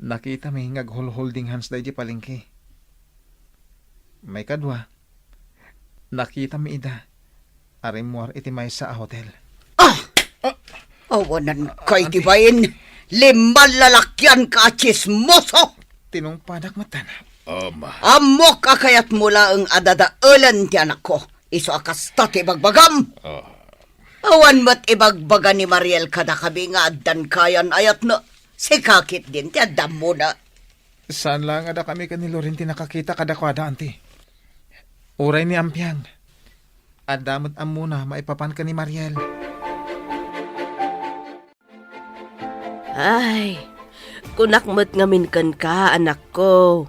nakitami nga aghulholding hands daydi palengke. Maikadua, nakitami ida a rimmuar iti maysa a hotel. Ah! Awanan kay ti bain. Lima lalakian ka a tsismoso! Tinungpadak metten. Ama. Ammok a kayatmo laeng a dadaelen ti anakko. Isu a kasta ti ibagbagam. Ah. Awan met ibagbaga ni Mariel kadakami nga addan kaayan-ayatna. Sika ketdin ti adda ammona. Saan laeng a dakami ken ni Loren ti nakakita kadakuada, Auntie. Uray ni Ampiang, adda met ammona maipapan ken ni Mariel. Ay, kunak met ngamin kenka, anakko.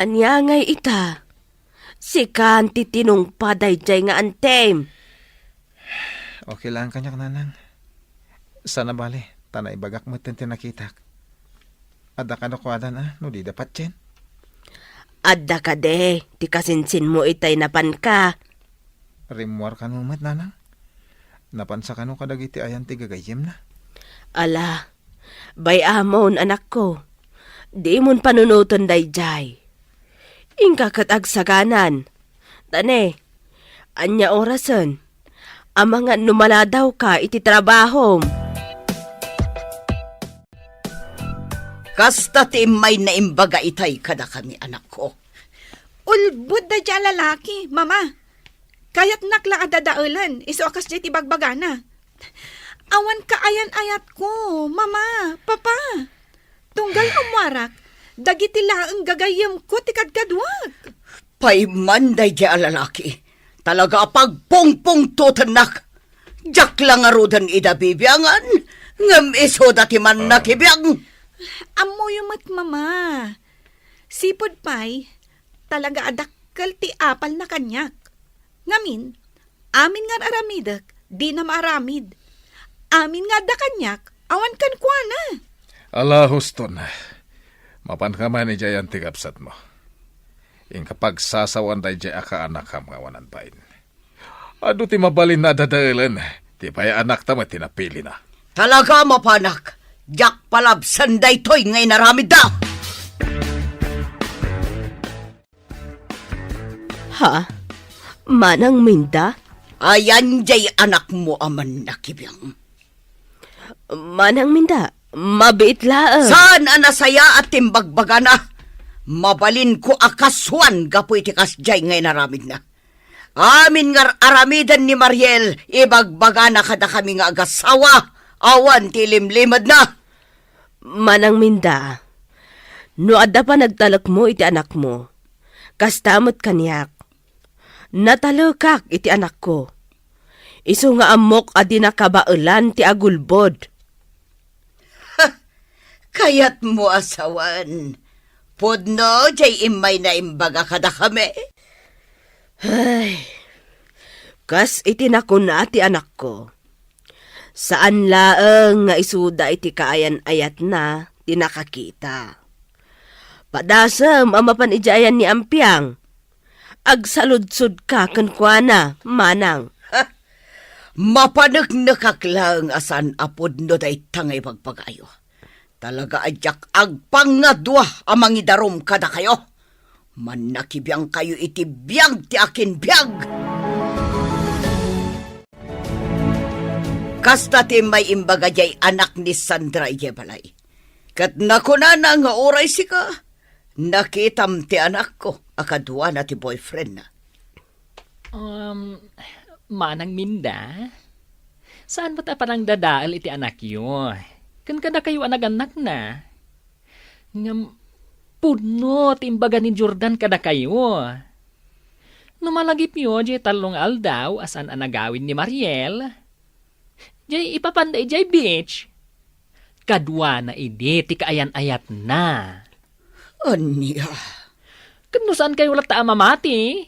Ania ngay ita? Sikan ti tinungpa daydiay nga antem. Okay lang kaniak, Nanang. Saan a bale, ta naibagak metten ti nakitak. Adda kadakuadan a no dida patien? Adda kadi ti kasinsinmo itay napanka. Rimmuar kano met, Nanang? Napansa kano kadagiti ayan ti gagayyemna? Ala, bay-amon, anakko. Dimon panunoten daydiay. Inka ket agsaganan. Ta ne, ania orasen? Amangan no maladawka iti trabahom. Kasta ti immay naimbaga itay kadakami, anakko. Ulbod daydiay a lalaki, Mama. Kayatnak la a dadaelen, isu a kasdiay ti bagbagana. Awan kaayan-ayatko, Mama, Papa. Tunggal ummuarak, dagiti laeng gagayyemko ti kadkaduak. Pay man daydiay a lalaki, talaga a pagpungpungtotennak. Diak la ngaruden ida bibiangan, ngem isuda ti mannakibiang. Ammoyo met, Mama. Sipud pay, talaga a dakkel ti apalna kaniak. Ngamin, amin nga ar-aramidek, dina maaramid. Amin nga adda kaniak, awan kenkuana. Ala, huston. Mapanka man idiay anti-, kabsatmo. Inka pagsasawan daydiay a kaanakam nga awanan bain. Adu ti mabalin a dadaelen, ti pay anakta met ti napilina. Talaga a mapanak, diak palabsen daytoy nga inaramidda. Ha? Manang Minda? Ayan jay anakmo a mannakibiang. Manang Minda, mabiit laeng. Saan a nasayaat ti imbagbagana? Mabalinko a kasuan gapu iti kasjay nga inaramidna. Amin nga ar-aramiden ni Mariel, ibagbagana kadakami nga agasawa, awan ti ilimlimedna. Manang Minda, no adda panagtalekmo iti anakmo, kasta met kaniak. Natalekak iti anakko. Isu nga ammok a di nakabaelan ti agulbod. Kayatmo a sawen, pudno jay immay naimbaga kadakami? Ay, kas iti nakuna ti anakko, saan laeng nga isuda iti kaayan-ayatna ti nakakita. Padasem a mapan idiay ayan ni Ampiang. Agsaludsodka kenkuana, manang. Ha? Mapaneknekak laeng a saan a pudno dayta nga ibagbagayo. Talaga a diak agpangngadua a mangidarum kadakayo. Mannakibiangkayo iti biag ti akin biag. Kasta ti immay imbaga jay anak ni Sandra idiay balay. Ket nakunana nga uray sika, nakitam ti anakko a kaduana ti boyfriendna. Um, Manang Minda, saan met a panangdadael iti anakyo? Ken kadakayo a nagannakna? Ngem pudno ti imbaga ni Jordan kadakayo. No malagipyo jay tallo nga aldaw a saan a nagawid ni Mariel, jay ipapanda idiay beach. Kaduana idi ti kaayan-ayatna. Ania? Ket no saankayo latta a mamati,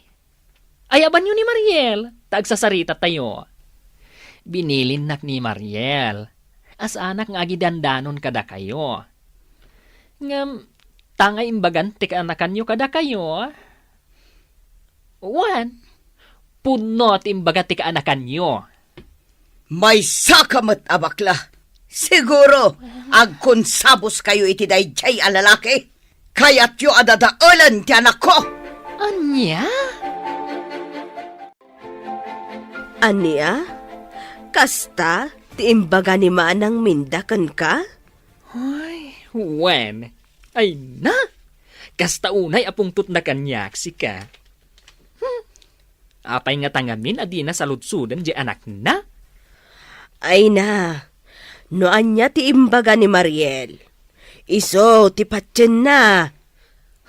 ayabanyo ni Mariel, ta agsasarita tayo. Binilinnak ni Mariel a saanak nga agidandanon kadakayo. Ngem, ta nga imbagan ti kaanakanyo kadakayo? Wen, pudno ti imbaga ti kaanakanyo. Maysaka met a bakla. Siguro, agkonsaboskayo iti daydiay a lalaki. Kayatyo a dadaelen ti anakko. Ania? Ania? Kasta ti imbaga ni Manang Minda kenka? Ay, wen. Ay na! Kasta unay a pungtotna kaniak, sika. Hmm. Apay ngata ngamin a dina saludsoden diay anakna? Ay na, no ania ti imbaga ni Mariel, isu ti patienna.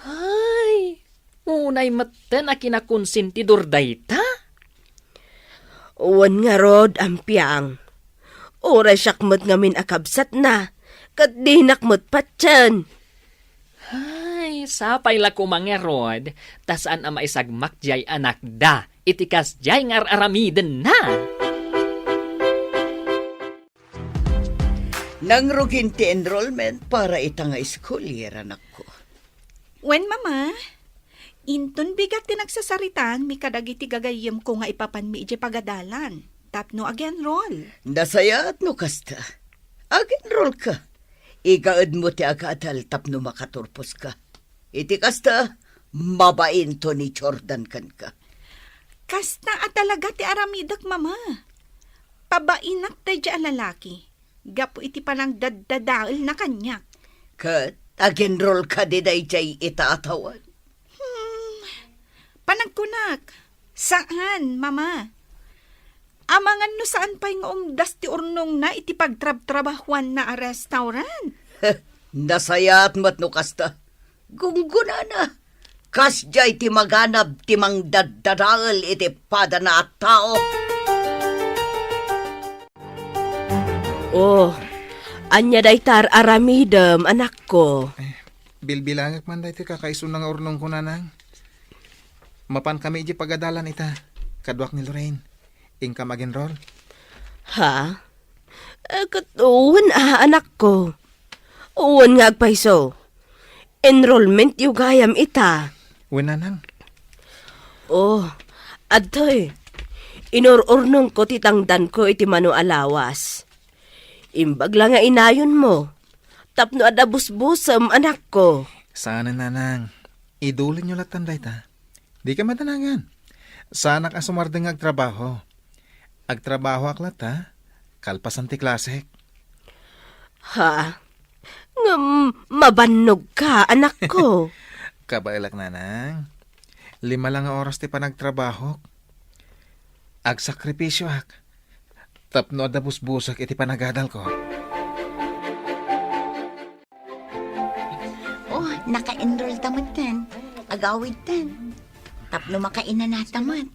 Ay, unay metten a kinakonsentidor dayta? Wen ngarud, Ampiang. Uray siak met ngamin a kabsatna, ket dinak met patien. Ay, sapay la koma ngarud, ta saan a maisagmak diay anakda iti kasdiay nga ar-aramidenna. Nangrugin ti enrollment para ita nga school year, anakko. Wen, Mama. Inton bigat ti nagsasaritaanmi kadagiti gagayyemko nga ipapanmi idiay pagadalan tapno ag-enroll. Nasayaat no kasta. Ag-enrollka. Igaedmo ti agadal tapno makaturposka. Iti kasta, mabainto ni Jordan kenka. Kasta a talaga ti aramidek, Mama. Pabainak daydiay a lalaki gapu iti panangdaddadaelna kaniak. Ket ag-enrollka daydiay ita a tawen? Hmm, panagkunak, saan, Mama. Amangan no saan pay nga umdas ti urnongna iti pagtrabtrabahuanna a restaurant. Nasayaat met no kasta. Gunggonana, kasdiay ti maganab ti mangdaddadael iti padana a tao. Oh, ania dayta ar-aramidem, anakko? Eh, bilbilangek man daytoy kakaisuna nga urnongko, Nanang. Mapankami idiay pagadalan ita, kaduak ni Lorraine. Inkam ag-enroll? Ha? Eh, ket wen a, anakko. Wen nga agpayso. Enrollment-yo gayam ita. Wen, Nanang. Oh, adtoy. Inur-urnongko ti tangdanko iti mano a lawas. Imbag la nga inayonmo, tapno adda busbusem, anakko. Saanen, Nanang. Idulinyo lattan dayta. Dika madanagan. Saanak a sumardeng nga agtrabaho. Agtrabahoak latta, kalpasan ti klasek. Ha? Ngem mabannogka, anakko. Kabaelak, Nanang. Lima la nga oras ti panagtrabahok. Agsakripisioak tapno adda busbusek iti panagadalko. Oh, naka-enroll ta metten. Agawidtan. Tapno makainanata met.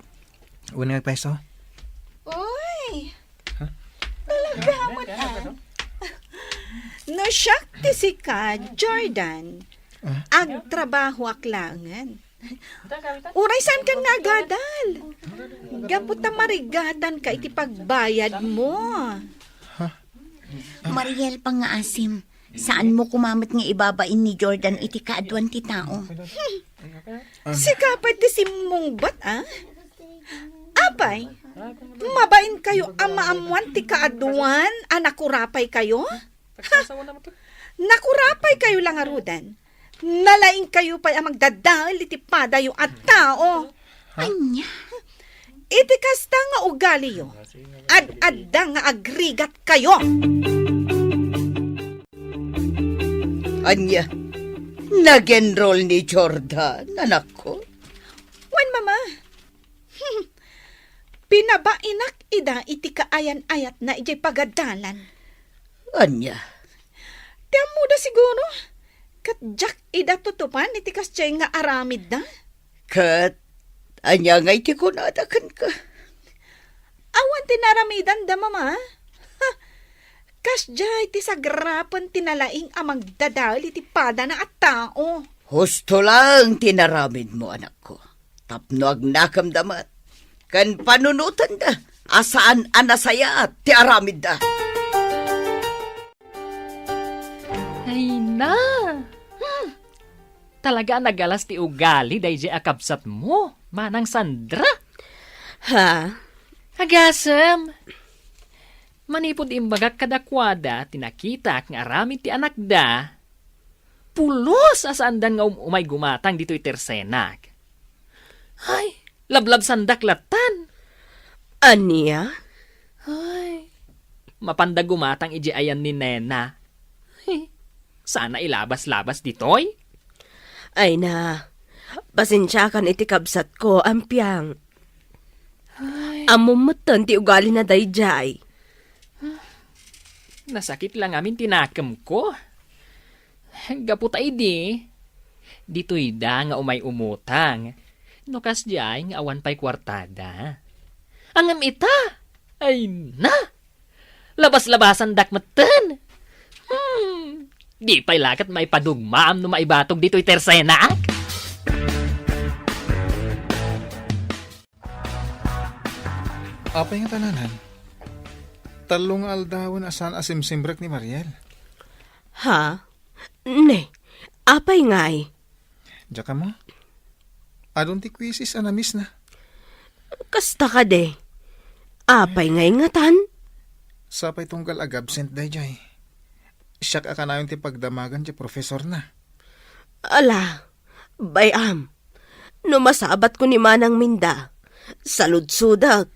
Wen nga agpayso? Uy! Ha? Talaga met, ah. No siak ti sika, Jordan, ah, agtrabahoak laengen. Uray saankan nga agadal. Gapu ta marigatanka iti pagbayadmo. Ha? Mariel, pangngaasim, saanmo koma met nga ibabain ni Jordan iti kaaduan ti tao. Sika pay ti simmungbat, a? Apay, mabainkayo a maammoan ti kaaduan a nakurapaykayo? Ha? Nakurapaykayo la ngaruden. Nalaingkayo pay a magdadael iti padayo a tao. Ania? Iti kasta nga ugaliyo, ad-adda nga agrigatkayo. Ania? Nag-enroll ni Jordan, anakko? Wen, Mama. Pinabainak ida iti kaayan-ayatna idiay pagadalan. Ania? Ti ammoda siguro, ket diak ida tutupan iti kasdiay nga aramidda. Ket ania ngay ti kunada kenka? Awan ti naaramidanda, Mama. Ha! Kasdiay ti sagrapen ti nalaing a magdadael iti padana a tao. Husto laeng ti inaramidmo, anakko, tapno agnakemda met ken panunotenda a saan a nasayaat ti aramidda. Ay na! Talaga a nagalas ti ugali daydiay a kabsatmo, Manang Sandra. Ha? Agasem, manipud imbagak kadakuada ti nakitak nga aramid ti anakda, pulos a saandan nga um-, umay gumatang ditoy tersenak. Ay, lablabsandak lattan. Ania? Ay, mapanda gumatang idiay ayan ni Nena. Ay, sana ilabas-labas ditoy. Ay na, pasensiakan iti kabsatko, Ampiang. Ay. Ammom metten ti ugalina daydiay. Nasakit la ngamin ti nakemko. Gapu ta idi, ditoyda nga umay umutang. No kasdiay nga awan pay kuartada. Ngem ita, ay na! Labas-labasandak metten. Hmm, di pay la ket maipadugmaam no maibatog ditoy tersenak. Apay nga tananan? Tallo nga aldawen a saan a simsimrek ni Mariel. Ha? Ne, apay ngay? Diak ammo. Adun ti quizzes a na-miss na. Kasta kadi. Apay ngay ngatan? Sapay tunggal ag-absent daydiay. Siak a kanayon ti pagdamagan ti profesorna. Ala, bay-am. No masabatko ni Manang Minda, saludsodek.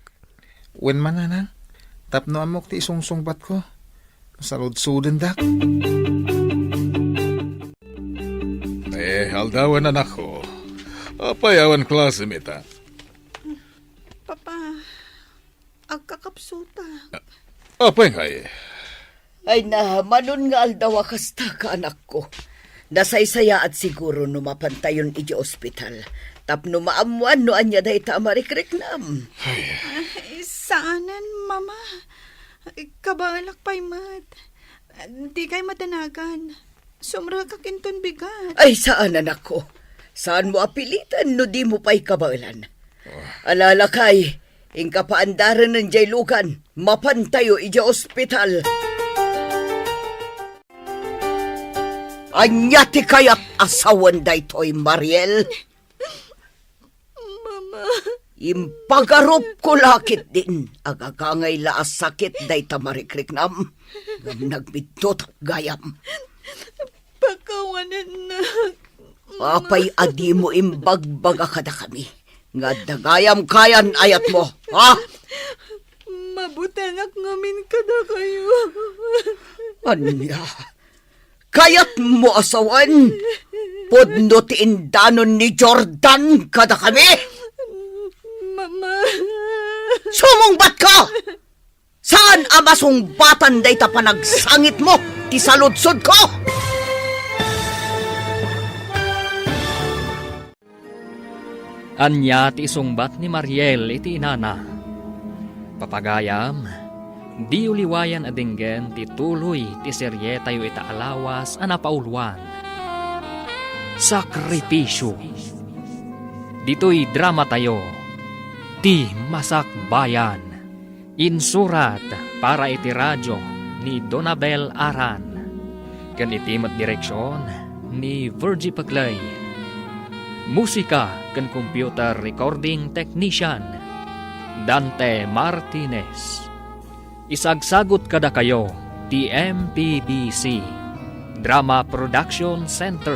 Wen man, Nanang, tapno ammok ti isungsungbatko, saludsodendak. Eh, aldawen, anakko. Apay awan klasem ita? Papa, agkakapsutak. Apay ngay? Ay na, manon nga aldaw a kasta ka, anakko. Nasaysayaat siguro no mapantayon idiay ospital. Tapno maammoan no ania dayta a marikriknam. Ay. Ay, saanen, Mama. Kabaelak pay met. Dikay madanagan. Sumrekak inton bigat. Ay, saan, anakko. Saanmo a piliten no dimo pay kabaelan. Ah. Alalakay, inka paandaren jay lugan, mapantayo idiay ospital. Ania ti kayat a sawen daytoy, Mariel? Mama. Impagarupko la ketdin, agagangay la a sakit dayta marikriknam. Ngem nagbiddut gayam. Pakawanennak, Mama. Apay a dimo imbagbaga kadakami nga adda gayam kayan ayatmo, ha? Mabutengak ngamin kadakayo. Ania? Kayatmo a sawen? Pudno ti indanon ni Jordan kadakami? Mama. Sumungbatka! Saan a masungbatan dayta panagsangitmo ti saludsodko? Ania ti isungbat ni Mariel iti inana? Papagayam, diyo liwayan a denggen ti tuloy ti serietayo ita a lawas a napauluan, Sakripisio. Ditoy dramatayo, Ti Masakbayan. Insurat para iti radio ni Donabel Aran, ken iti met direksion ni Virgie Paclay. Musika ken computer recording technician, Dante Martinez. Isagsagut kadakayo ti M P B C Drama Production Center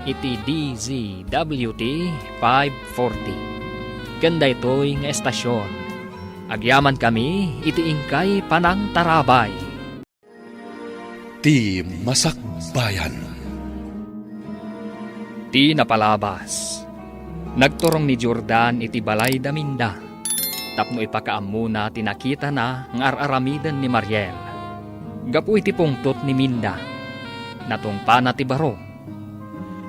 iti D Z W T five forty. Ken daytoy nga estasion, agyamankami iti inkay panangtarabay. Ti Masakbayan. Ti napalabas, nagturong ni Jordan iti balay da Minda tapno ipakaammona ti nakitana nga ar-aramiden ni Mariel. Gapu iti pungtot ni Minda, natungpana ti baro.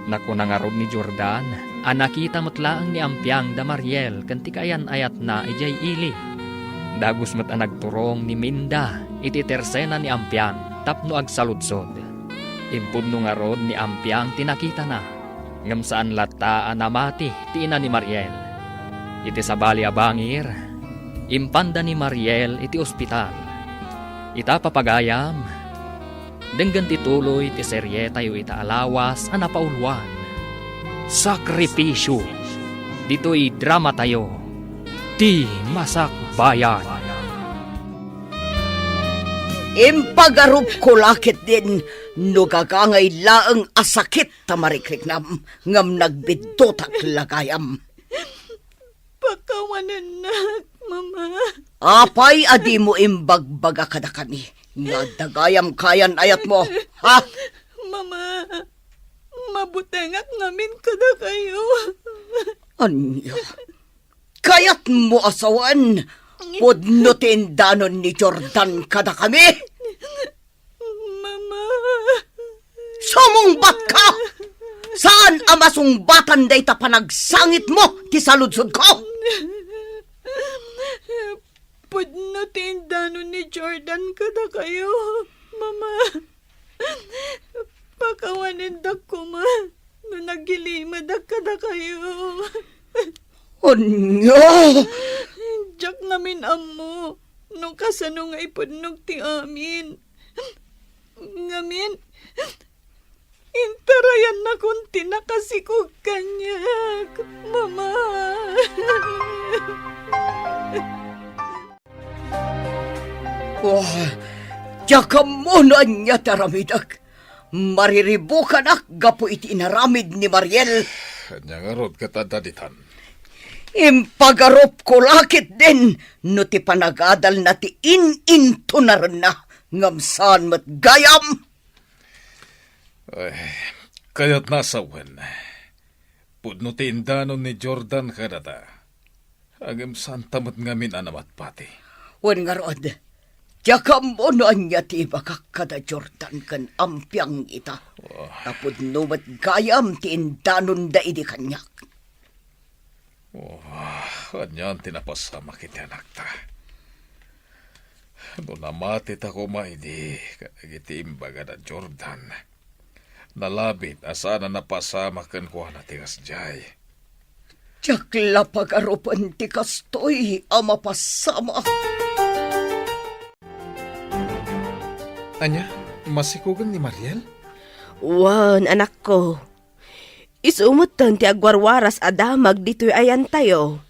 Nakuna ngarud ni Jordan a nakita met laeng ni Ampiang da Mariel ken ti kaayan-ayatna idiay ili. Dagus met a nagturong ni Minda iti tersena ni Ampiang tapno agsaludsod. Impudno ngarud ni Ampiang ti nakitana, ngem saan latta a namati ti ina ni Mariel. Iti sabali a bangir, impanda ni Mariel iti ospital. Ita, papagayam, denggen ti tuloy ti serietayo ita a lawas a napauluan, Sakripisyo. Ditoy dramatayo, Ti Masakbayan. Impagarupko la ketdin no gagangay laeng a sakit ta marikriknam, ngem nagbiddutak la gayam. Pakawanennak, Mama. Apay a dimo imbagbaga kadakami nga adda gayam kayan-ayatmo, ha? Mama, mabutengak ngamin kadakayo. Ania? Kayatmo a sawen, pudno ti indanon ni Jordan kadakami? Mama. Sumungbatka! Saan a masungbatan dayta panagsangitmo ti saludsodko? Pudno ti indanon ni Jordan kadakayo, Mama. Pakawanendak koma no nagilimedak kadakayo. Ania? Diak ngamin ammo no kasano nga ipudnog ti amin. Ngamin, intarayannakon ti nakasikog kaniak, Mama. Oh, diak ammo no ania ti aramidek. Mariribukanak gapu iti inaramid ni Mariel. Ania ngarud ket adda ditan? Impagarupko la ketdin no ti panagadalna ti in-intunarenna, ngem saan met gayam. Ay, kayatna a sawen, pudno ti indanon ni Jordan kadata. Ngem saanta met ngamin a namatpati. Wen ngarud, diak ammo no ania ti ibagak kada Jordan ken Ampiang ita. Oh. Ta pudno met gayam ti indanonda idi kaniak. Oh, anian ti napasamak iti anakta? No namatita koma idi kadagiti imbagada Jordan, nalabit a saan a napasamak kenkuana ti kasdiay. Diak la pagarupen ti kastoy a mapasamak. Ania, masikogen ni Mariel? Wen, anakko. Isu metten ti agwarwaras a damag ditoy ayantayo.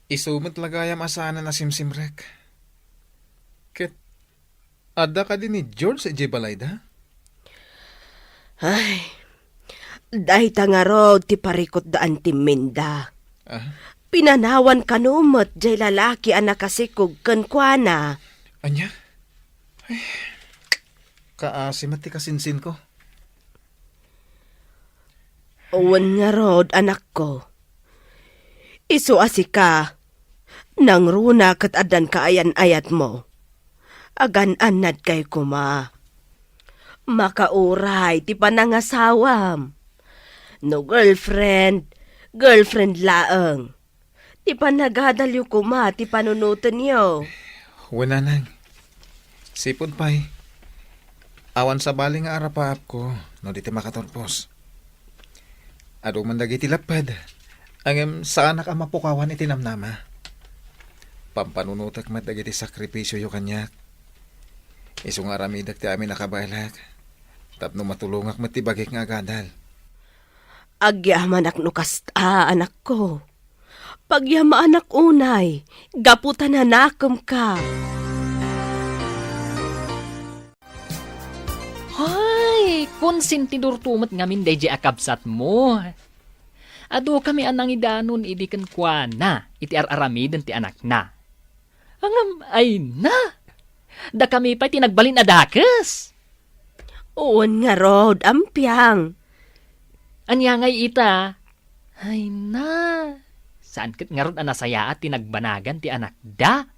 Isu met la gayam a saanen a simsimrek. Ket adda kadi ni George idiay balayda? Ay, dayta ngarud ti parikutda a timminda. Ah? Pinanawan kano met jay lalaki a nakasikog kenkuana. Ania? Ay, kaasi met ti kasinsinko. Wen ngarud, anakko. Isu a sika, nangruna ket addan kaayan-ayatmo. Agan-annadkay koma. Makauray ti panangasawam. No girlfriend, girlfriend laeng. Ti panagadalyo koma ti panunotenyo. Wen, nanang. Sipud pay, awan sabali nga arapaapko no di ti makaturpos. Adu man dagiti lepped, ngem saanak a mapukawan iti namnama. Pampanunotek met dagiti sakripisioyo kaniak. Isu nga aramidek ti amin a kabaelak, tapno matulongak met ti bagik nga agadal. Agyamanak no kasta, anakko. Pagyamaanak unay, gapu ta nanakemka. Hay, konsentidorto met ngamin daydiay a kabsatmo. Adukami a nangidanon idi kenkuana iti ar-aramiden ti anakna. Ngem, ay na! Dakami pay ti nagbalin a dakes. Wen ngarud, ampiang. Ania ngay ita? Ay na, saan ket ngarud a nasayaat ti nagbanagan ti anakda?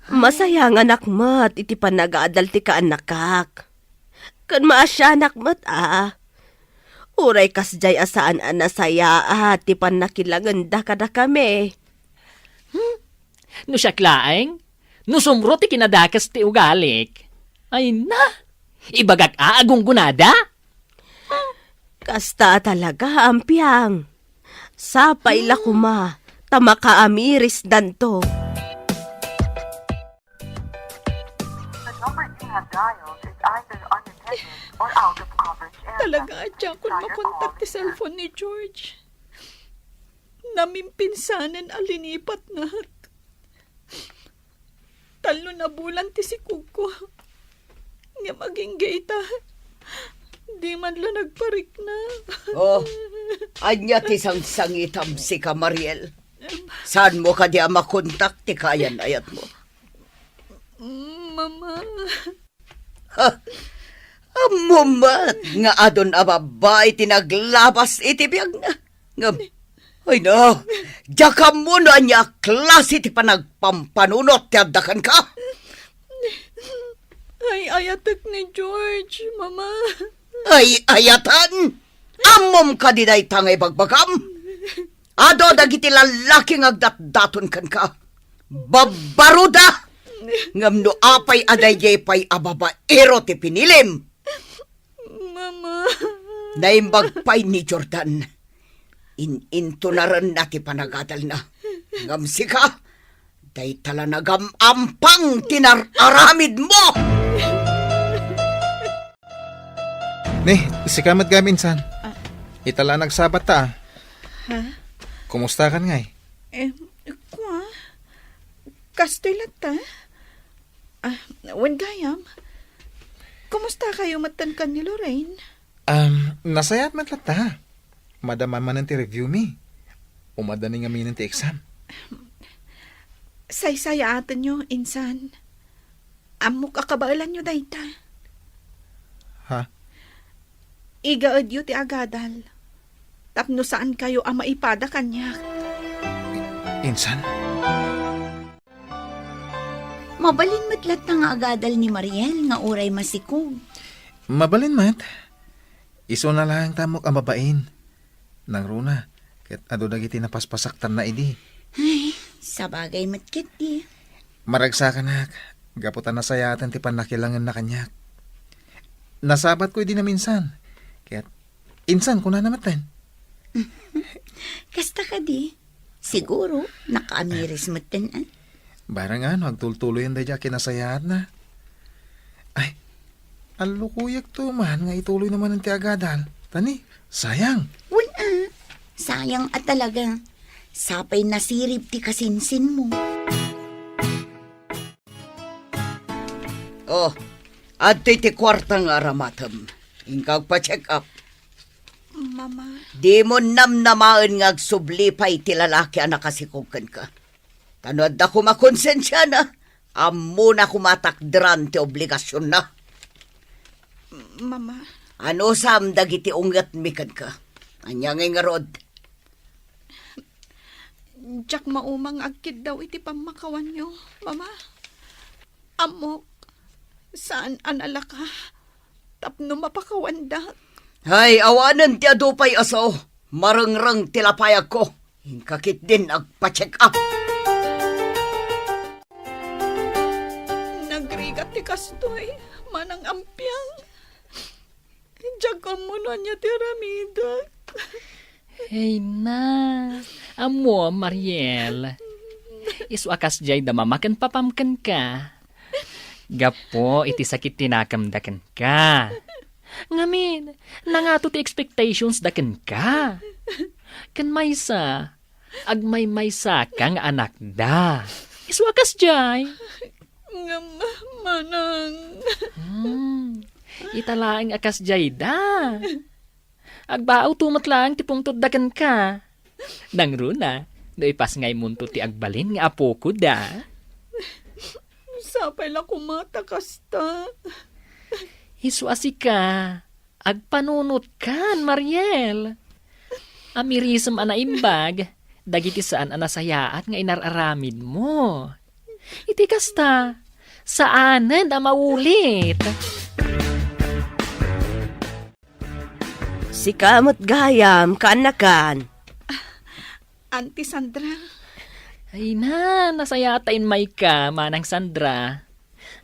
Masayanganak met iti panagadal ti kaannakak. Ken maasianak met a. Uray kasdiay a saan a nasayaat ti pannakilangenda kadakami. Hmm? No siak laeng, no sumro ti kinadakes ti ugalik, ay na, ibagak a agunggonada. Kasta a talaga, ampiang. Sapay la koma, ta makaamirisdanto. The number you have dialed is either unintended Talaga a diakon makontak ti cellphone ni George. Namimpinsanen a linipatnak. Tallo a bulan ti sikogko. Ngem agingga ita, di man la nagparikna. Oh, ania ti sangsangitam, sika, Mariel? Saanmo kadi a makontak ti kaayan-ayatmo? Mama. Ha? Ammom met nga adun a babbai ti naglabas iti biagna. Ngem, ay na, diak ammo no ania a klase ti panagpampanunot ti adda kenka. Ay-ayatek ni George, Mama. Ay-ayatan? Ammom kadi dayta nga ibagbagam? Adu dagiti lallaki nga agdatdaton kenka. Babbaruda! Ngem no apay a daydiay pay a babaero ti pinilim? Mama. Naimbag pay ni Jordan. In-intunarenna ti panagadalna. Ngem sika, dayta la nagam-ampang ti nar-aramidmo! Ni, sika met gayam, insan. Ah. Ita la nagsabat ta, ah. Ha? Kumusta kan ngay? Eh, kua? Kastoy latta? Ah, wen gayam. Kumusta kayo metten kan ni Lorraine? Um, nasayaat met latta. Madama manen ti review mi. Umadda ni ngaminen ti exam. Saysayaatenyo, insan. Ammok a kabaelanyo dayta. Ha? Igaedyo ti agadal. Tapno saankayo a maipada kaniak. Insan? Mabalin met latta nga agadal ni Mariel nga uray masikog. Mabalin met. Isuna laeng ta ammok a mabain. Nangruna, ket adu dagiti napaspasaktanna idi. Ay, sabagay met ketdi. Maragsakanak, gapu ta nasayaaten ti pannakilangenna kaniak. Nasabatko idi naminsan, ket insan kunana metten. Kasta kadi? Siguro, nakaamiris metten, ah. Barang ano, agtultuloyen daydi a kinasayaatna. Ay, allukoyek to man nga ituloy naman ti agadal. Tani, sayang. Wen, ah. Sayang a talaga. Sapay nasirib ti kasinsinmo. Oh, adtoy ti kuarta nga aramatem. Inka agpa-check up. Mama. Dimo namnamaen nga agsubli pay ti lalaki a nakasikog kenka. Ta no adda koma konsensiana, ammona koma a takderan ti obligasionna. Mama. Anusam dagiti ungetmi kenka? Ania ngay ngarud? Diak mauma nga agkiddaw iti pammakawanyo, Mama. Ammok, saan a nalaka tapno mapakawandak. Hay, awanen ti adu pay a sao. Marengreng ti lapayagko. Inka ketdin agpa-check up. Nagrigat ti kastoy, manang ampiang. Diak ammo no ania ti aramidek. Hey na, ammo, Mariel. Isu a kasdiay da mama ken papam kenka. Gapu iti sakit ti nakemda kenka. Ngamin, nangato ti expectations da kenka. Ken maysa, agmaymaysaka nga anakda. Isu a kasdiay. Ngem, manang. Hmm, ita laeng a kasdiay da. Agbaawto met laeng ti pungtotda kenka. Nangruna, no ipasngaymonto ti agbalin nga apokoda. Sapay la koma ta kasta. Isu a sika, agpanunotkan, Mariel. Amirisem a naimbag dagiti saan a nasayaat nga inar-aramidmo. Iti kasta, saanen a maulit. Sika met gayam, kaanakan. Auntie Sandra. Ay na, nasayaat ta inmayka, Manang Sandra.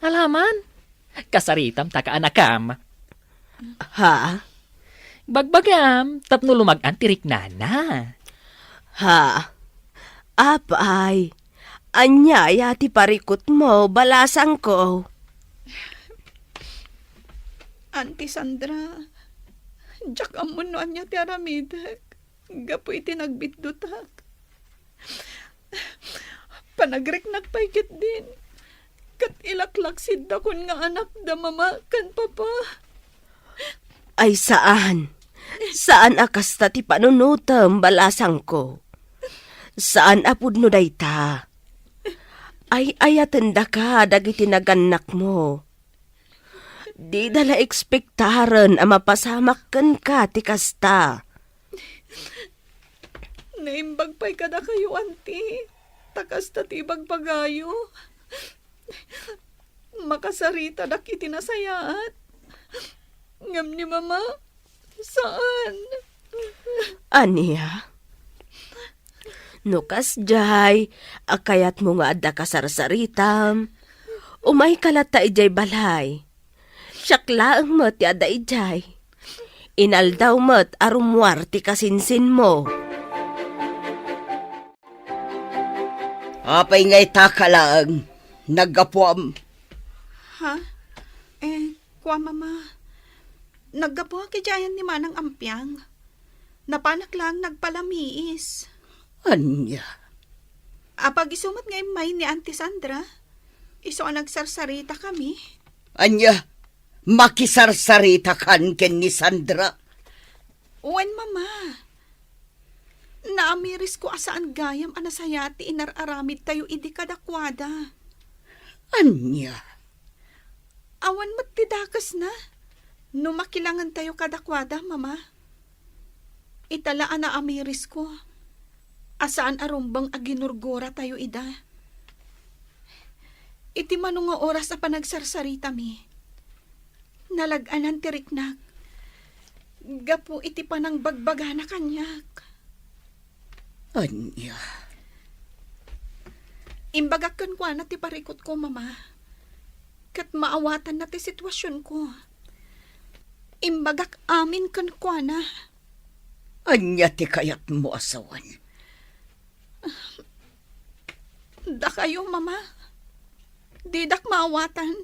Alaman, kasaritam ta kaanakam. Ha? Bagbagam, tapno lumag-an ti riknana. Ha? Apay, ania aya ti parikutmo, balasangko? Auntie Sandra, diak ammo no ania ti aramidek gapu iti nagbiddutak. Panagriknak pay ketdin, ket ilaklaksidakon nga anakda mama ken papa. Ay, saan. Saan a kasta ti panunotem, balasangko. Saan a pudno dayta. Ay-ayatendaka dagiti nagannakmo. Dida la ekspektaren a mapasamak kenka ti kasta. Naimbag pay kadakayo, auntie. Ta kasta ti ibagbagayo. Makasaritadak iti nasayaat. Ngem ni mama, saan. Ania? No kasdiay a kayatmo nga adda kasarsaritam, umayka latta idiay balay. Siak laeng met ti adda idiay. Inaldaw met a rummuar ti kasinsinmo. Apay nga itaka laeng, naggapuam? Ha? Eh, kua, mama. Naggapuak idiay ayan ni Manang Ampiang. Napanak laeng nagpalamiis. Ania? Apag isu met nga immay ni Auntie Sandra, isu a nagsarsarita kami. Ania? Makisarsaritakan ken ni Sandra? Wen, mama. Naamirisko a saan gayam a nasayaat ti inar-aramidtayo idi kadakuada. Ania? Awan met ti dakesna no makilangentayo kadakuada, mama. Ita la a naamirisko a saan a rumbeng a ginurguratayo ida. Iti mano nga oras a panagsarsaritami, nalag-anan ti riknak gapu iti panangbagbagana kaniak. Ania? Imbagak kenkuana ti parikutko, mama. Ket maawatanna ti situasionko. Imbagak amin kenkuana. Ania ti kayatmo a sawen? Dakayo, mama. Didak maawatan.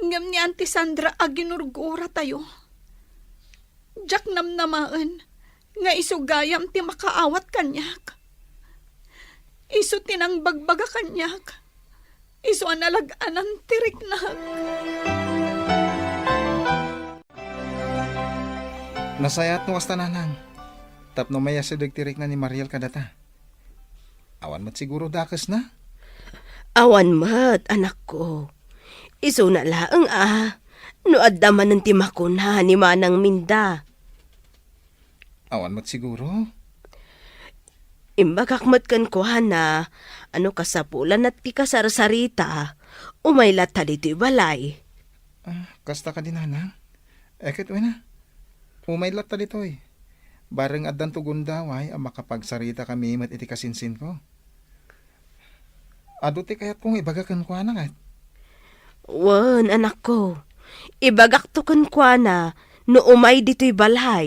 Ngem ni Auntie Sandra a ginurguratayo, diak namnamaen nga isu gayam ti makaawat kaniak. Isu ti nangbagbaga kaniak. Isu a nalag-anan ti riknak. Nasayaat no kasta, nanang, tapno mayasideg ti rikna ni Mariel kadata. Awan met siguro dakesna? Awan met, anakko. Isuna laeng a, no adda manen ti makuna ni Manang Minda. Awan met siguro? Imbagak met kenkuana a no kasapulanna ti kasarsarita, umay latta ditoy balay. Ah, kasta kadi, nanang? Eh, ket wen a, umay latta ditoy. Bareng addanto gundaway a makapagsaritakami met iti kasinsinko. Adu ti kayatko nga ibaga kenkuana, ket? Wen, anakko. Ibagakto kenkuana no umay ditoy balay.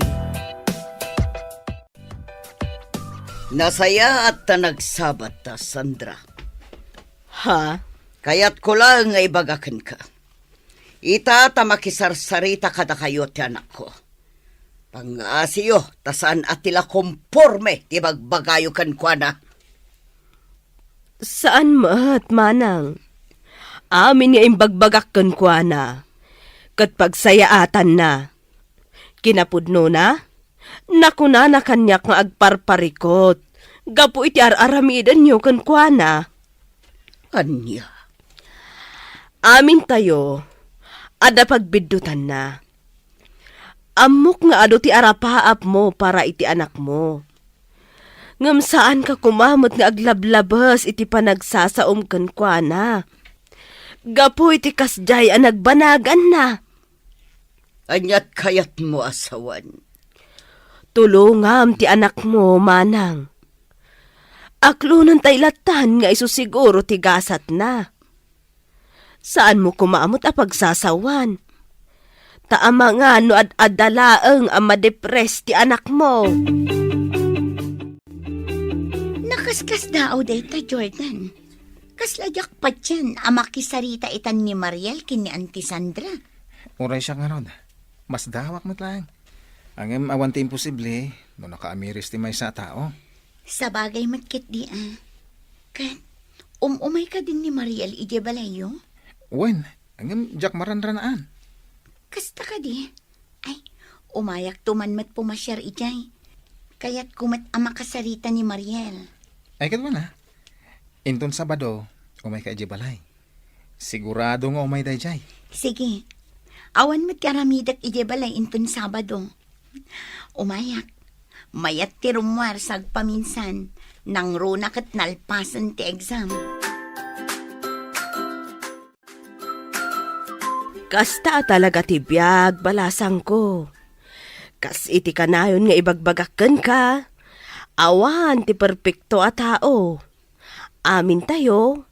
Nasayaat ta nagsabat ta, Sandra. Ha? Kayatko laeng nga ibaga kenka. Ita ta makisarsarita kadakayo ti anakko. Pangngasiyo, ta saan a ti la komporme ti bagbagayo kenkuana. Saan met, manang. Amin nga imbagbagak kenkuana, ket pagsayaatanna. Kinapudnona, nakunana kaniak nga agparparikot gapu iti ar-aramidenyo kenkuana. Ania? Amintayo, adda pagbiddutanna. Ammok nga adu ti arapaapmo para iti anakmo. Ngem saanka koma met nga aglablabes iti panagsasaom kenkuana. Gapu iti kasdiay a nagbanaganna. Aniat kayatmo a sawen? Tulongam ti anakmo, manang. Aklonentay lattan nga isu siguro ti gasatna. Saanmo koma met a pagsasawan. Ta amangan no ad-adda laeng a madepres ti anakmo. Nakaskasdaaw dayta, Jordan. Kasla diak patien a makisarita itan ni Mariel ken ni Auntie Sandra. Uray siak ngarud, masdaawak met laeng. Ngem awan ti imposible no nakaamiris ti maysa a tao. Sabagay met ketdi a. Ket, um-umay kadin ni Mariel idiay balayyo? Wen, ngem diak maranranaan. Kasta kadi? Ay, umayakto man met pumasiar idiay. Kayatko met a makasarita ni Mariel. Ay, ket wen a. Inton Sabado, umayka idiay balay. Sigurado nga umay daydiay. Sige. Awan met ti aramidek idiay balay inton Sabado. Umayak. Mayat ti rummuar sa agpaminsan. Nangruna ket nalpasen ti exam. Kasta a talaga ti biag, balasangko. Kas iti kanayon nga ibagbagak kenka, awan ti perpekto a tao. Amintayo,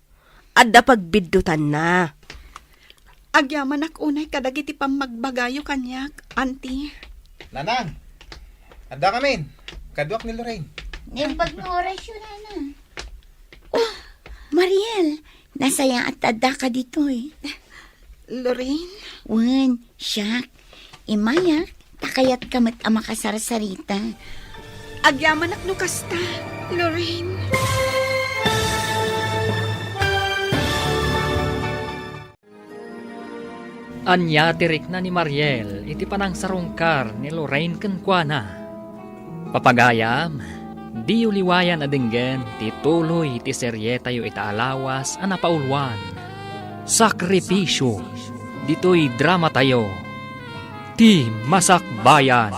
adda pagbiddutanna. Agyamanak unay kadagiti pammagbagayo kaniak, Auntie. Nanang, adda kamin. Kaduak ni Lorraine. Naimbag nga orasyo, Nanang. Oh, Mariel, nasayaat ta addaka ditoy. Lorraine? Wen, siak. Imayak, ta kayatka met a makasarsarita. Agyamanak no kasta, Lorraine. Ania ti rikna ni Mariel iti panangsarungkar ni Lorraine kenkuana? Papagayam, diyo liwayan a denggen ti tuloy ti serietayo ita a lawas a napauluan, Sakripisio, ditoy dramatayo, Ti Masakbayan.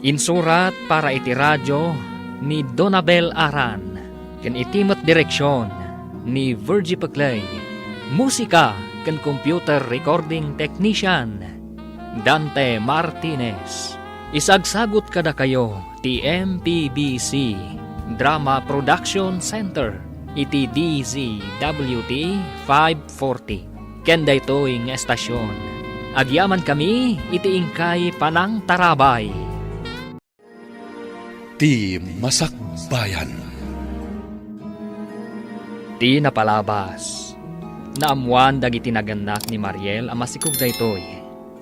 Insurat para iti radio ni Donabel Aran, ken iti met direksion ni Virgie Peclay. Musika ken computer recording technician, Dante Martinez. Isagsagut kadakayo ti M P B C Drama Production Center iti D Z W T five forty. Ken daytoy nga estasion, agyamankami iti inkay panangtarabay. Ti Masakbayan. Ti napalabas, naammuan dagiti nagannak ni Mariel a masikog daytoy,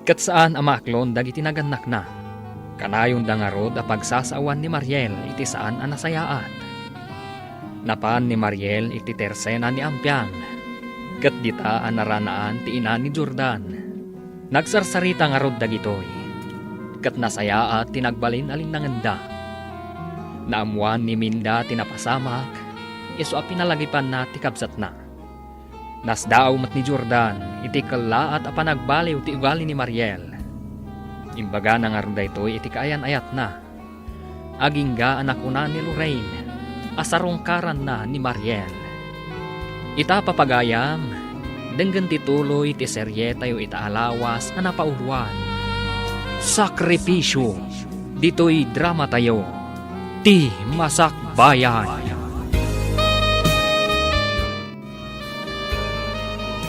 ket saan a maaklon dagiti nagannakna. Kanayonda ngarud a pagsasaoan ni Mariel iti saan a nasayaat. Napan ni Mariel iti tersena ni Ampiang, ket dita a naranaan ti ina ni Jordan. Nagsarsarita ngarud dagitoy, ket nasayaat ti nagbalin a linnangenda. Naammuan ni Minda ti napasamak, isu a pinalagipanna ti kabsatna. Nasdaaw met ni Jordan iti kellaat a panagbaliw ti ugali ni Mariel. Imbagana ngarud daytoy iti kaayan-ayatna. Agingga a nakuna ni Lorraine a sarungkaranna ni Mariel. Ita, papagayam, denggen ti tuloy ti serietayo ita a lawas a napauluan, Sakripisyo, ditoy dramatayo, Ti Masakbayan.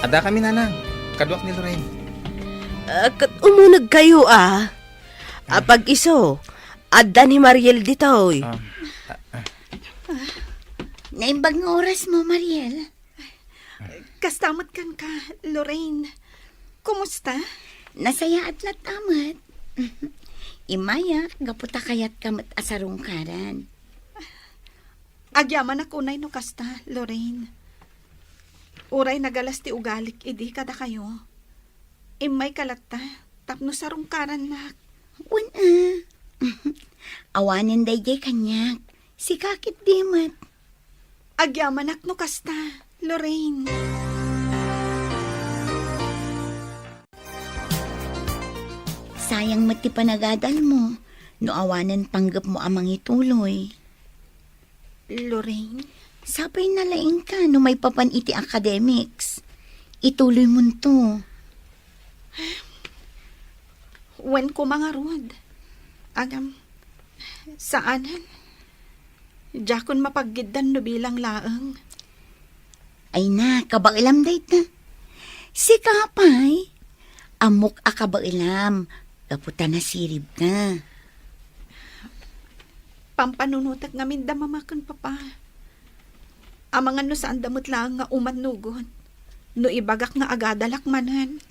Adda kami, Nanang. Kaduak ni Lorraine. Ah, ket umuneg kayo, ah. Apag-isu, adda ni Mariel ditoy. Um, ah, ah. Naimbag nga oras mo, Mariel. Kasta met kenka, Lorraine. Kumusta? Nasayaat latta met. Imayak, gapu ta kayatka met a sarungkaran. Agyamanak unay no kasta, Lorraine. Uray nagalas ti ugalik idi kadakayo. Immayka latta tapno sarungkarannak. Wen a. Awanen daydiay kaniak. Sika ketdi met. Agyamanak no kasta, Lorraine. Sayang met ti panagadalmo no awanen panggepmo a mangituloy. Lorraine? Sapay nalaingka no maipapan iti academics. Ituloymonto. Wen koma ngarud. Agam, saanen. Diakon mapaggiddan no bilang laeng. Ay na, kabaelam dayta. Sika pay, ammok a kabaelam, gapu ta nasiribka. Pampanunotek ngamin da mama ken papa. Amangan no saanda met laeng nga umannugot no ibagak nga agadalak manen.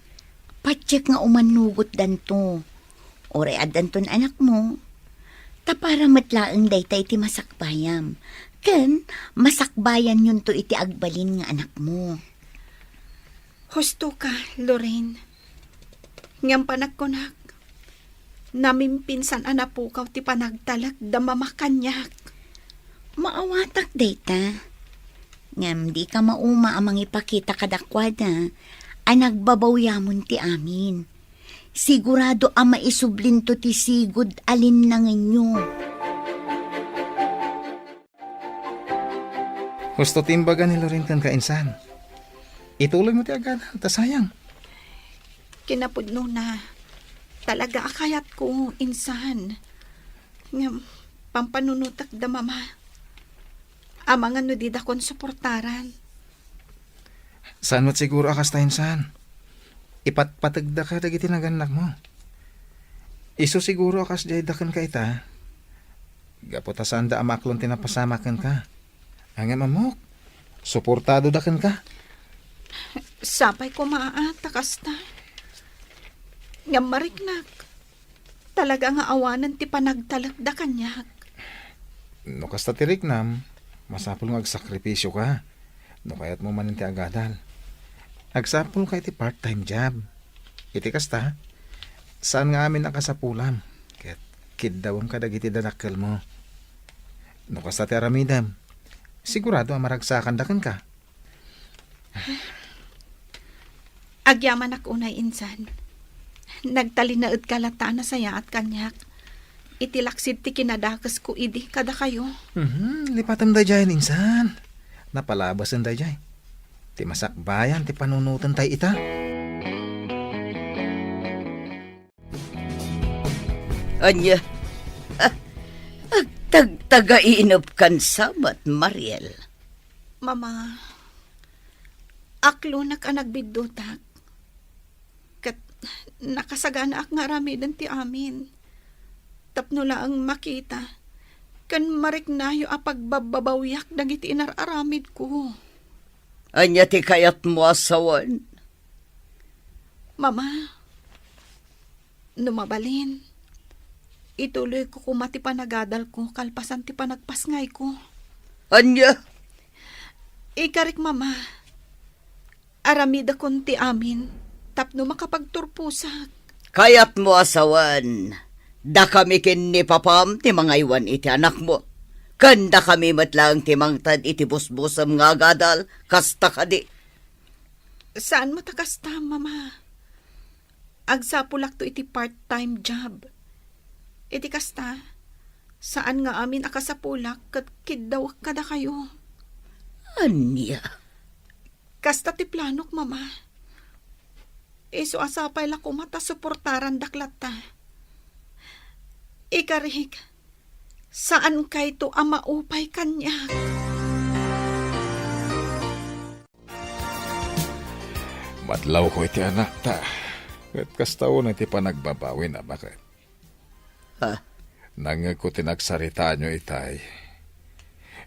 patiek nga umannugotdanto. Uray addanton anakmo, ta para met laeng dayta iti masakbayam, ken masakbayanyonto iti agbalin nga anakmo. Husto ka, Lorraine. Ngem panagkunak, namimpinsan a napukaw ti panagtalek da Mama kaniak. Maawatak dayta. Ngem dika mauma a mangipakita kadakuada a nagbabawyamon ti amin. Sigurado a maisublinto ti sigud a linnangenyo. Husto ti imbaga ni Loren kenka, insan. Ituloymo ti agadal, ta sayang. Kinapudnona, talaga a kayatko, insan. Ngem, pampanunotek da Mama. Amangan no didakon suportaran. Saan met siguro a kasta, insan. Ipatpategdaka dagiti nagannakmo. Isu siguro a kasdiay da kenka ita. Gapu ta saanda a maaklon ti napasamak kenka. Ngem ammok, suportadoda kenka. Sapay koma a ta kasta. Ngem mariknak, talaga nga awanen ti panagtalekda kaniak. No kasta ti riknam, masapul nga agsakripisioka no kayatmo manen ti agadal. Agsapulka iti part-time job. Iti kasta, saan nga amin a kasapulam ket kiddawem kadagiti dadakkelmo. No kasta ti aramidem, sigurado a maragsakanda kenka. Agyamanak unay, insan. Nagtalinaedka latta a nasayaat kaniak. Iti laksid ti kinadakesko idi kadakayo. Mhm, lipatem daydiay, insan. Napalabasen daydiay. Ti masakbayan ti panunoten tay ita. Ania? Ah, agtagtagainep kan samat, Mariel. Mama, aklonak a nagbiddutak. Ket nakasaganaak nga aramiden ti amin. Tapno laeng makita ken mariknayo a pagbabbabawiak dagiti inar-aramidko. Ania ti kayatmo a sawen? Mama, no mabalin, ituloyko koma ti panagadalko kalpasan ti panagpasngayko. Ania? Ikarik, Mama, aramidakon ti amin tapno makapagturposak. Kayatmo a sawen, dakami ken ni papam ti mangaywan iti anakmo, ken dakami met laeng ti mangted iti busbusem nga agadal, kasta kadi? Saan met a kasta, Mama. Agsapulakto iti part-time job. Iti kasta, saan nga amin a kasapulak ket kiddawek kadakayo. Ania? Kasta ti planok, Mama. Isu a sapay la koma ta suportarandak latta. Ikarik, saankayto a maupay kaniak. Madlawko iti anakta, ket kasta unay ti panagbabawina, baket. Ha? Nangngegko ti nagsaritaanyo itay.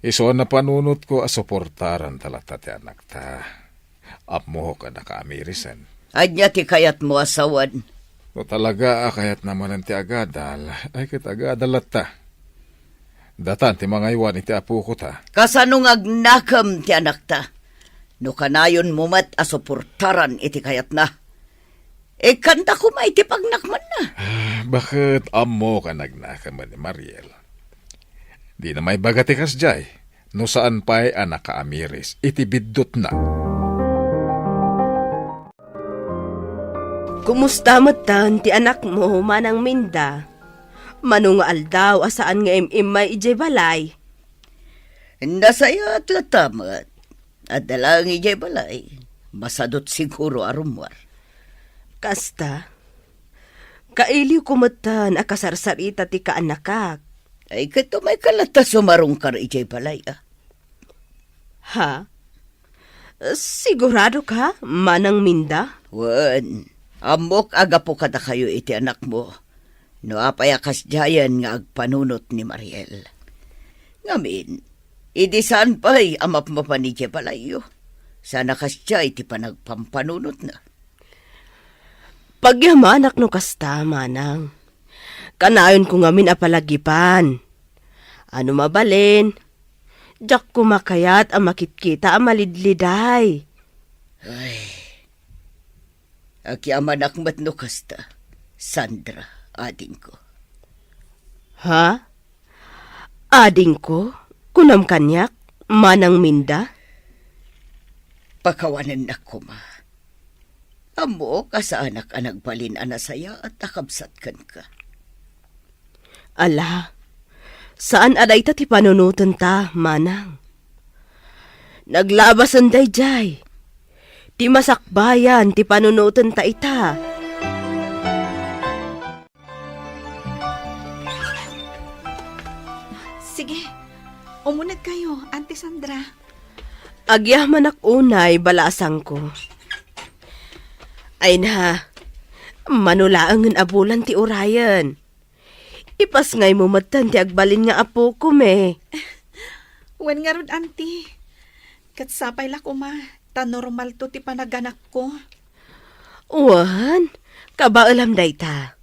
Isu a napanunotko a suportaranta latta ti anakta. Ammok a nakaamirisan. Ania ti kayatmo a sawen? No talaga a kayatna manen ti agadal, ay ket agadal latta. Datan ti mangaywan iti apoko ta. Kasano nga agnakem ti anakta? No kanayonmo met a suportaran iti kayatna, ikkanta koma iti pagnakmanna. Ah, baket ammok a nagnakem ni Mariel. Dina maibaga ti kasdiay, no saan pay a nakaamiris iti biddutna. Kumusta metten ti anakmo, Manang Minda? Mano nga aldaw a saan nga im-immay idiay balay? Nasayaat latta met. Adda laeng idiay balay. Masadut siguro a rummuar. Kasta, kailiwko metten a kasarsarita ti kaanakak. Ay, ket umayka latta sumarungkar idiay balay, a? Ha? Sigurado ka, Manang Minda? Wen, ammok a gapu kadakayo iti anakmo. No apay a kasdiayen nga agpanunot ni Mariel. Ngamin, idi saan pay a mapmapan idiay balayyo, saan a kasdiay ti panagpampanunotna. Pagyamanak no kasta, manang. Kanayonko ngamin a palagipan. Ano mabalin, diak koma kayat a makitkita a malidliday. Ay, agyamanak met no kasta, Sandra, adingko. Ha? Adingko? Kunam kaniak, Manang Minda? Pakawanennak koma. Ammok a saanak a nagbalin a nasayaat a kabsat kenka. Ala, saan a dayta ti panunotenta, manang. Naglabasen daydiay. Ti masakbayan ti panunotenta ita. Sige, umunegkayo, Auntie Sandra. Agyamanak unay, balasangko. Ay na, mano laengen a bulan ti urayen. Ipasngaymo metten ti agbalin nga apokon. Wen ngarud, Auntie. Ket sapay la koma, ta normalto ti panaganakko. Wen, kabaelam dayta.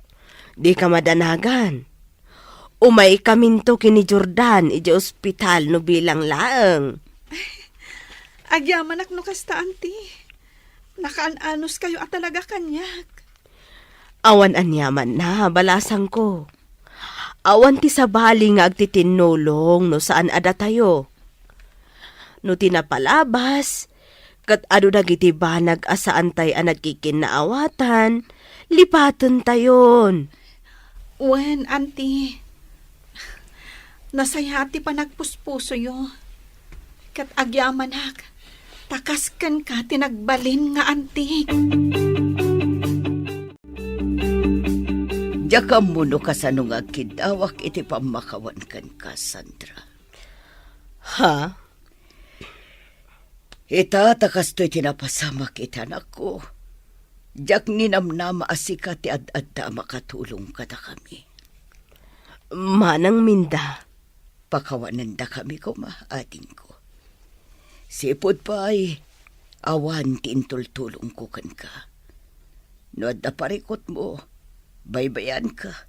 Dika madanagan. Umaykaminto ken ni Jordan idiay ospital no bilang laeng. Agyamanak no kasta, Auntie. Nakaan-anuskayo a talaga kaniak. Awan aniamanna, balasangko. Awan ti sabali nga agtitinnulong no saan a datayo. No ti napalabas, ket adu dagiti banag a saantay a nagkikinnaawatan, lipatentayon. Wen, Auntie. Nasayaat ti panagpuspusoyo. Ket agyamanak, ta kas kenka ti nagbalin nga antik. Diak ammo no kasano nga agkiddawak iti pammakawan kenka, Sandra. Ha? Ita, ta kastoy ti napasamak iti anakko, diak ninamnama a sika ti ad-adda a makatulong kadakami. Manang Minda. Pakawanendakami koma, adingko. Sipud pay, awan ti intultulongko kenka. No adda parikutmo, baybayanka.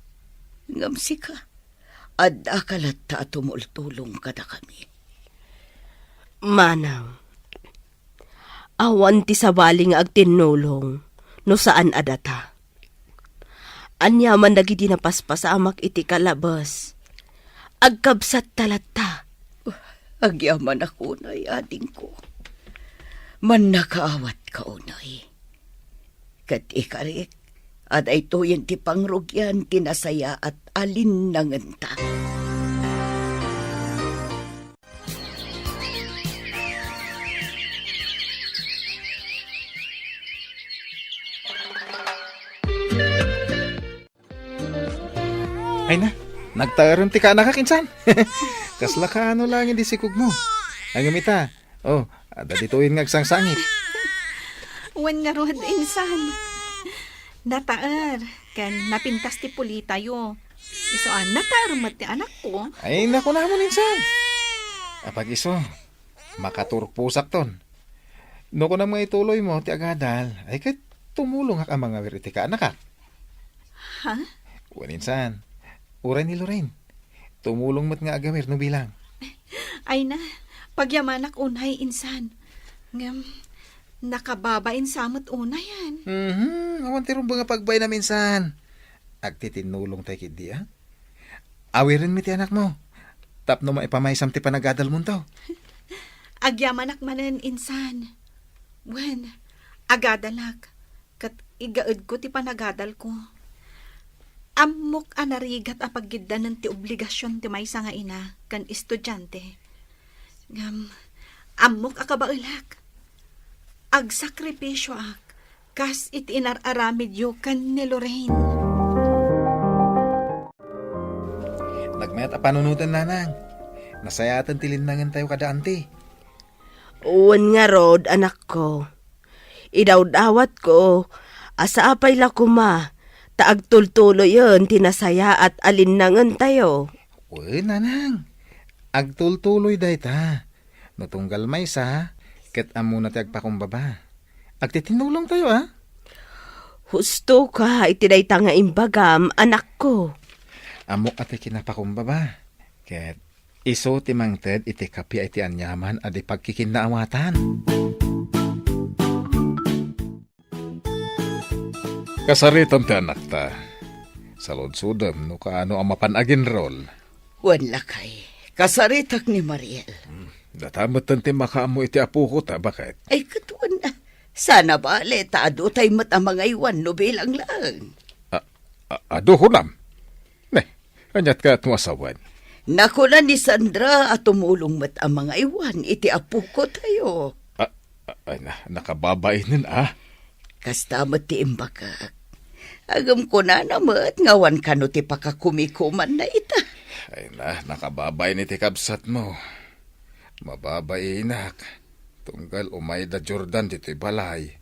Ngem sika, addaka latta a tumultulong kadakami. Manang, awan ti sabali nga agtinnulong no saan a data. Aniaman dagiti napaspasamak iti kalabes, agkabsatta latta. Agyamanak unay, adingko. Mannakaawat ka unay. Ket ikarik, a daytoyen ti pangrugian ti nasayaat a linnangenta. Ay na, nagtaerem ti kaanakak, insan. Kasla kaano laeng idi sikogmo. Ay, ngem ita, oh, adda ditoyen nga agsangsangit. Wen ngarud, insan. Nataer, ken napintas ti pulitayo. Isu a, nataer met ti anakko. Ay, nakunamon, insan. Apag-isu, makaturpusakton. No kunam nga ituloymo ti agadal, ay ket tumulongak a mangawir iti kaanakak. Ha? Wen insan, uray ni Lorraine. Tumulong met nga agawir no bilang. Ay na, pagyamanak unay, insan. Ngem, nakababain sa met unayen. Mhm, awan ti rumbeng a pagbainam, insan. Agtitinnulong tay ketdi, a? Awirenmi ti anakmo tapno maipamaysam ti panagadalmonto. Agyamanak manen, insan. Wen, agadalak, ket igaedko ti panagadalko. Ammok a narigat a pagiddanen ti obligasion ti maysa nga ina ken estudiante. Ngem, ammok a kabaelak. Agsakripisioak kas iti inar-aramidyo ken ni Lorraine. Nagmayat a panunoten, nanang. Nasayaten ti linnangentayo kada anti. Wen ngarud, anakko. Idawdawatko a sapay la koma ta agtultuloyen ti nasayaat a linnangentayo. Wen, nanang. Agtultuloy dayta. No tunggal maysa, ket ammona ti agpakumbaba. Agtitinnulongtayo, a? Husto ka iti dayta nga imbagam, anakko. Ammok a ti kinapakumbaba. Ket isu ti mangted iti kappia iti aniaman a di pagkikinnaawatan. Kasaritam ti anakta. Saludsodem no kaano a mapan aginrol. Wen, lakay, kasaritak ni Mariel. Hmm, data metten ti makaammo iti apoko ta, baket. Ay, ket wen, sana bale ta adu tay met a mangaywan no bilang laeng. A, a, adu, kunam? Ne, aniat kayat no a sawen? Nakuna ni Sandra a tumulong met a mangaywan iti apoko tayo. A, a, ay na, nakababainen, a. Kasta met ti imbagak. Ngem kunana met nga awan kano ti pakakumikumanna ita. Ay na, nakababain iti kabsatmo. Mababainak. Tunggal umayda Jordan ditoy balay.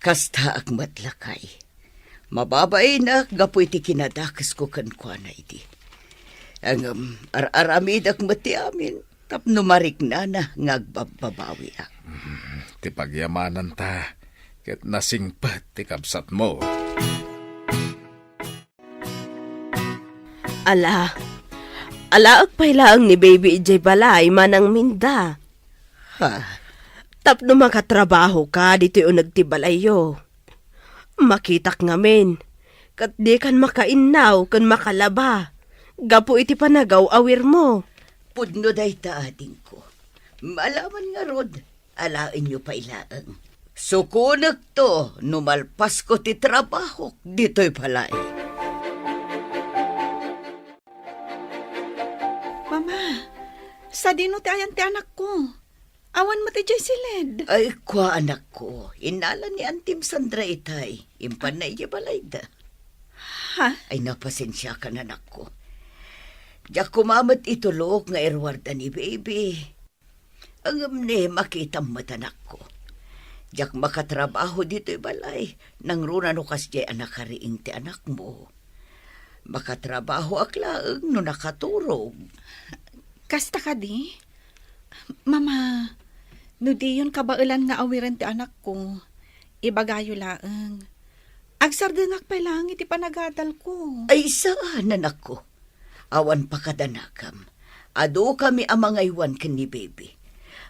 Kastaak met, lakay. Mababainak gapu iti kinadakesko kenkuana idi. Ngem ar-aramidek met ti amin tapno mariknana nga agbabbabawiak. Mm, ti pagyamananta ket nasingpet ti kabsatmo. Ala, alaek pay laeng ni baby idiay balay manang Minda. Ha? Tapno makatrabaho ka ditoy uneg ti balayyo. Makitak ngamin, ket dikan makainnaw ken makalaba gapu iti panagaw-awirmo. Pudno dayta, adingko. Malaman ngarud, alaenyo pay laeng. Sukonekto no malpasko ti trabahok ditoy balay. Mama, sadino ti ayan ti anakko? Awan met idiay siled. Ay, kua, anakko. Innala ni Antim Sandra itay. Impanna idiay balayda. Ha? Ay, napasensiakan, anakko. Diak koma met itulok nga iruarda ni baby. Ngem ne, makitam met, anakko. Diak makatrabaho ditoy balay, nangruna no kasdiay a nakariing ti anakmo. Makatrabahoak laeng no nakaturog. Kasta kadi? Mama, no diyon kabaelan nga awiren ti anakko, ibagayo laeng. Agsardengak pay laeng iti panagadalko. Ay, saan, anakko. Awan pakadanakam. Adukami a mangaywan ken ni baby.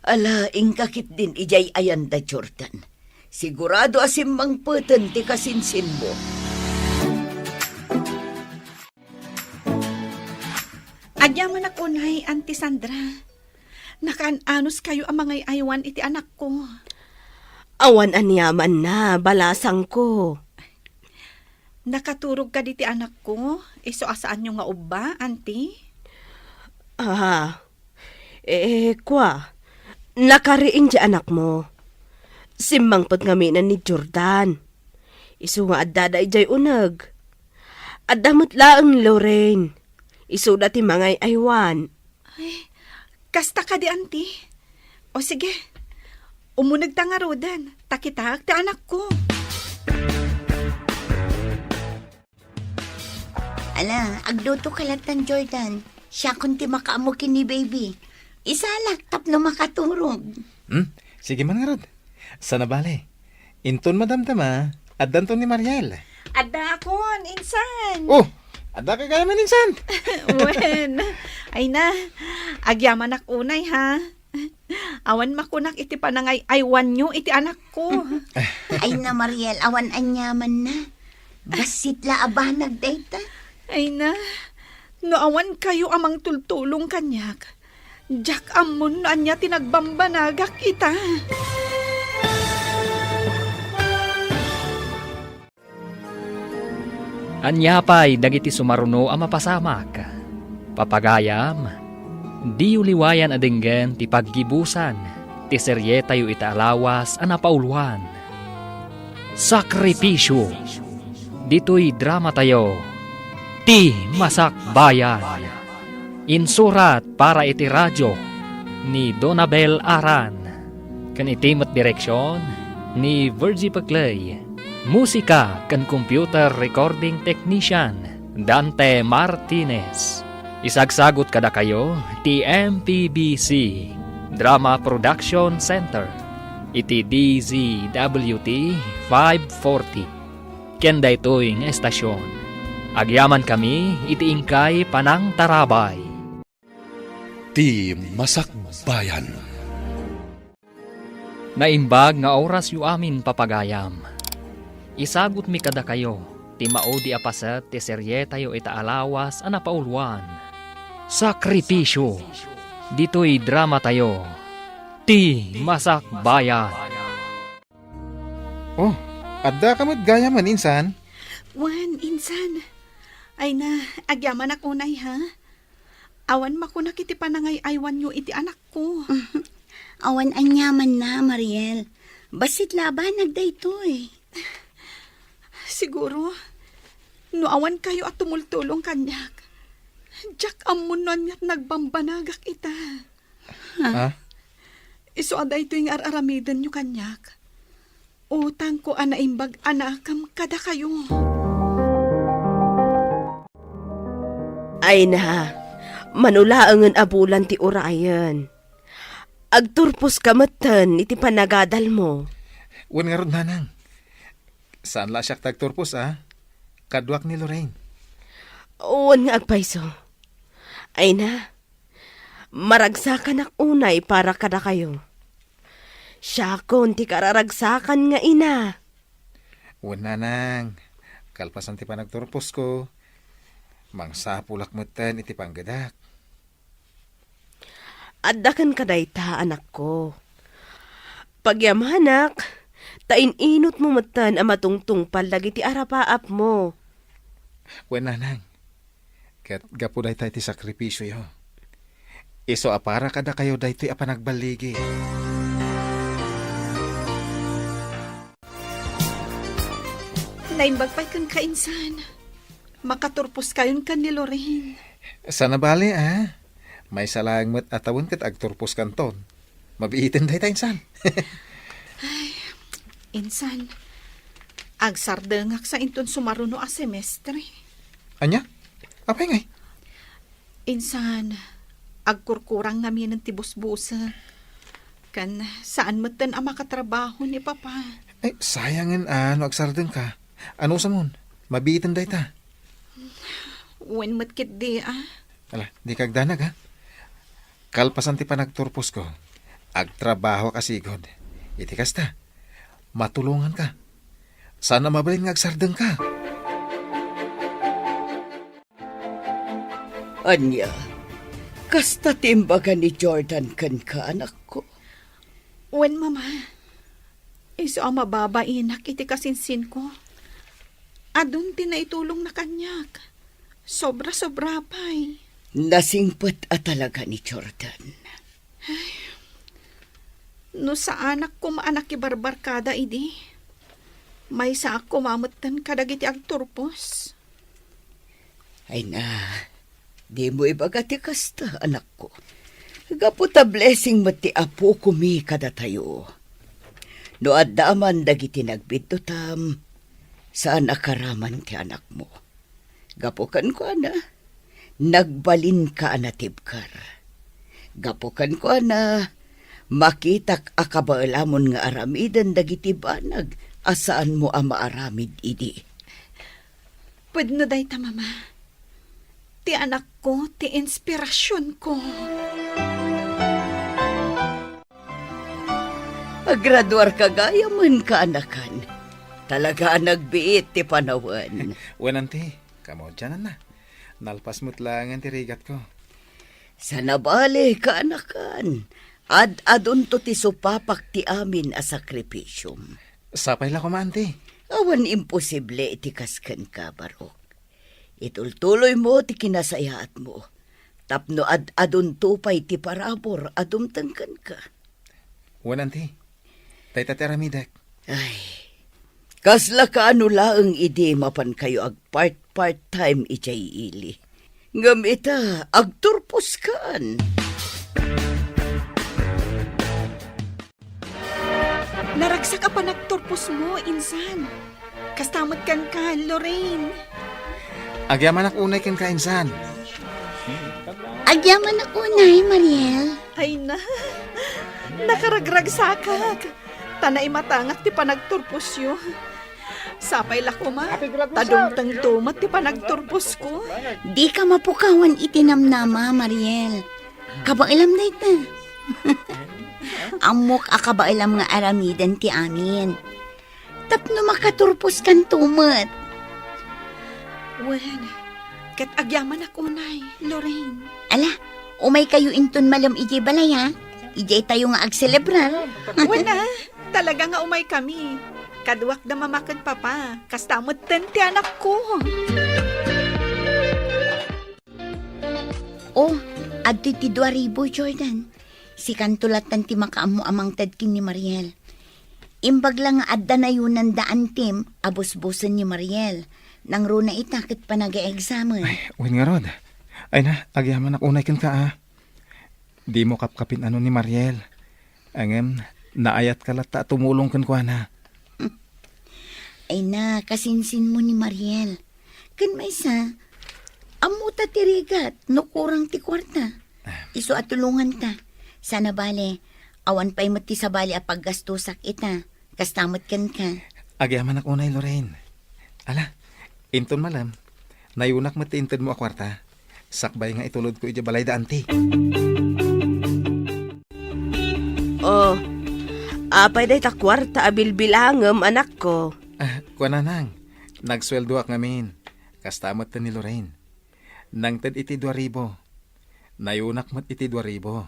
Ala, inka ketdin idiay ayanda Jordan. Sigurado a simmangpeten ti kasinsinmo. Agyamanak unay, Auntie Sandra. Nakaan-anos kayo a mangay-aywan iti anakko. Awan aniamanna, balasangko. Nakaturog kadi ti anakko, isu a saanyo nga ubba, Auntie? Ah, eh, kua, nakariing ti anakmo. Simmangpet ngamin ni Jordan. Isu nga addada idiay uneg. Adda met laeng ni Lorraine. Isuda ti mangay-aywan. Ay, kasta kadi, Auntie? O sige, umunegta ngaruden, ta kitaek ti anakko. Ala, agluto ka lattan, Jordan. Siakon ti makaammo ken ni baby. Isalak tapno makaturog. Hmm? Sige man ngarud. Sana bale. Inton madamdama, addanton ni Mariel. Addaakon, insan. Oh, adda kay gayamen, insan. Wen. Ay na, agyamanak unay, ha? Awan makunak iti panangay-aywanyo iti anakko. Ay na, Mariel, awan aniamanna. Bassit la a banag dayta. Ay na, no awan kayo a mangtultulong kaniak, diak ammon no ania ti nagbanbanagak ita. Ania pay dagiti sumaruno a mapasamak? Papagayam, diyo liwayan a denggen ti paggibusan ti serietayo ita a lawas a napauluan, Sakripisio. Ditoy dramatayo, Ti Masakbayan. Insurat para iti radio ni Donabel Aran, ken iti met direksion ni Virgie Peclay. Musika ken computer recording technician, Dante Martinez. Isagsagut kadakayo ti M P B C Drama Production Center iti D Z W T five forty. ken daytoy nga estasion. Agyamankami iti inkay panangtarabay. Ti Masakbayan. Naimbag nga orasyo amin, papagayam. Isagutmi kadakayo ti maudi a paset ti serietayo ita a lawas a napauluan, Sakripisyo. Ditoy dramatayo, Ti Masakbayan. Oh, adda ka met gayamen, insan? Wen, insan. Ay na, agyamanak unay, ha? Awan makunak iti panangay-aywanyo iti anakko. Awan aniamanna, Mariel. Bassit labanag daytoy. Siguro, no awan kayo a tumultulong kaniak, diak ammo no aniat nagbambanagak ita. Ha? Isu a daytoy nga ar-aramidenyo kaniak, utangko a naimbag a naakem kadakayo. Ay na, mano laengen a bulan ti urayen. Agturposka metten iti panagadalmo. Wen ngarud, nanang. Saan la siak ti agturpos, a? Kaduak ni Lorraine. Wen nga agpayso. Ay na, maragsakanak unay para kadakayo. Siakon ti kararagsakan nga ina. Wen, nanang, kalpasan ti panagturposko, mangsapulak metten iti panggedak. Adda kenka dayta, anakko. Pagyamanak, ta in-inutmo metten a matungtungpal dagiti arapaapmo. Wen, nanang, ket gapu dayta iti sakripisioyo, isu a para kadakayo daytoy a panagballigi. Naimbag pay kenka, insan. Makaturposkayon ken ni Lorraine. Saan a bale, a? Maysa laeng met a tawen ket agturposkanton. Mabiiten dayta, insan. Ay, insan, agsardengak sa inton sumaruno a semestre. Ania? Apay ngay? Insan, agkurkurang ngaminen ti busbusek. Ken saan metten a makatrabaho ni Papa. Ay, sayangen a no agsardengka. Anusamon, mabiiten dayta. Wen met ketdi, a. Ala, dika agdanag, a. Kalpasan ti panagturposko, agtrabahoak a sigud. Iti kasta, matulonganka. Saan a mabalin nga agsardengka. Ania, kasta ti imbaga ni Jordan kenka, anakko? Wen, Mama. Isu a mababainak iti kasinsinko. Adun ti naitulongna kaniak. Sobra-sobra pay. Nasingpet a talaga ni Jordan. Ay, no saanak koma a nakibarbarkada idi, maysaak koma metten kadagiti agturpos. Ay na, dimo ibaga ti kasta, anakko. Gapu ta blessing met ti Apokomi kadatayo. No adda man dagiti nagbiddutam, saan a karaman ti anakmo. Gapu kenkuana, nagbalinka a natibker. Gapu kenkuana, makitak a kabaelamon nga aramiden dagiti banag a saanmo a maaramid idi. Pudno dayta, Mama. Ti anakko ti inspirasionko. Agraduarka gayamen, kaanakan. Talaga a nagbiit ti panawen. Wen, anti, kamaudiananna. Nalpas met laengen ti rigatko. Saan a bale, kaanakan. Ad-adunto ti supapak ti amin a sakripisiom. Sapay la koma, anti. Awan imposible iti kas kenka, Barok. Itultuloymo ti kinasayaatmo, tapno ad-adunto pay ti parabur a dumteng kenka. Wen, anti. Dayta ti aramidek. Ay, kasla kaano laeng idi mapankayo agpart-part time idiay ili. Ngem ita, agturposkan. Naragsak a panagturposmo, insan. Kasta met kenka, Lorraine. Agyamanak unay kenka, insan. Agyamanak unay, Mariel. Ay na, nakaragragsakak. Ta naimatangak ti panagturposyo. Sapay la koma, ta dumtengto met ti panagturposko. Dika mapukawan iti namnama, Mariel. Kabaelam dayta. Ammok a kabaelam nga aramiden ti amin. Tapno makaturposkanto met. Wen, ket agyamanak unay, Lorraine. Ala, umaykayo inton malem idiay balay, ha? Idiay tayo nga agselebrar. Wen a, talaga nga umaykami. Kaduak da mama ken papa, kasta metten ti anakko. Oh, adtoy ti dua ribu, Jordan. Sikanto lattan ti makaammo a mangted ken ni Mariel. Imbag la nga adda nayunan da antim a busbusen ni Mariel. Nangruna ita ket panagaeksamen. Ay, wen ngarud. Ay na, agyamanak unay kenka, a. Dimo kapkapin-ano ni Mariel. Ngem, naayatka latta a tumulong kenkuana. Ay na, kasinsinmo ni Mariel. Ken maysa, ammota ti rigat no kurang ti kuarta. Isu a tulonganta. Sana bale, awan pay met ti sabali a paggastosak ita. Kasta met kenka. Agyamanak unay, Lorraine. Ala, inton malem, nayunak met ti intedmo a kuarta. Sakbay nga itulodko idiay balay da anti. Oh, apay dayta kuarta a bilbilangem, anakko? Ah, kuana, nang, nagsueldoak ngamin. Kasta met ni Lorraine. Nangted iti dua ribu. Nayunak met iti dua ribu.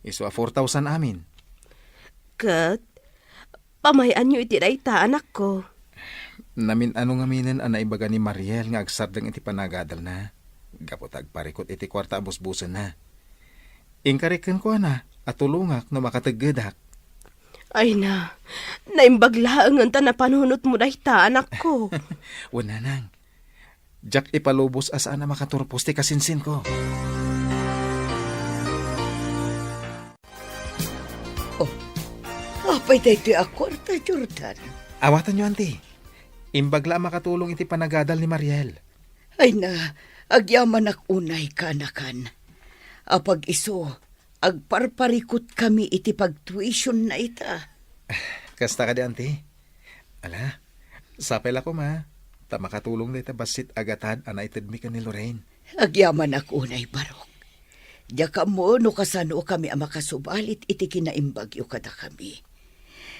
Isu a four thousand amin. Ket, pamay-anyo iti dayta, anakko? Namin-ano ngaminen a naibaga ni Mariel nga agsardeng iti panagadalna, gapu ta agparikut iti kuarta a busbusenna. Inkarik kenkuana a tulongak no makateggedak. Ay na, naimbag laengen ta napanunotmo dayta, anakko. Wen, nanang. Diak ipalubos a saan a makaturpos ti kasinsinko. Oh, apay daytoy a kuarta, Jordan? Awatanyo, anti. Imbag la a makatulong iti panagadal ni Mariel. Ay na, agyamanak unay, kaanakan. Apag-isu, agparparikutkami iti pagtuition na ita. Kasta kadi, anti? Ala, sapay la koma, ta makatulong dayta bassit a gatad a naitedmi ken ni Lorraine. Agyamanak unay, Barok. Diak ammo no kasanokami a makasubalit iti kinaimbagyo kadakami.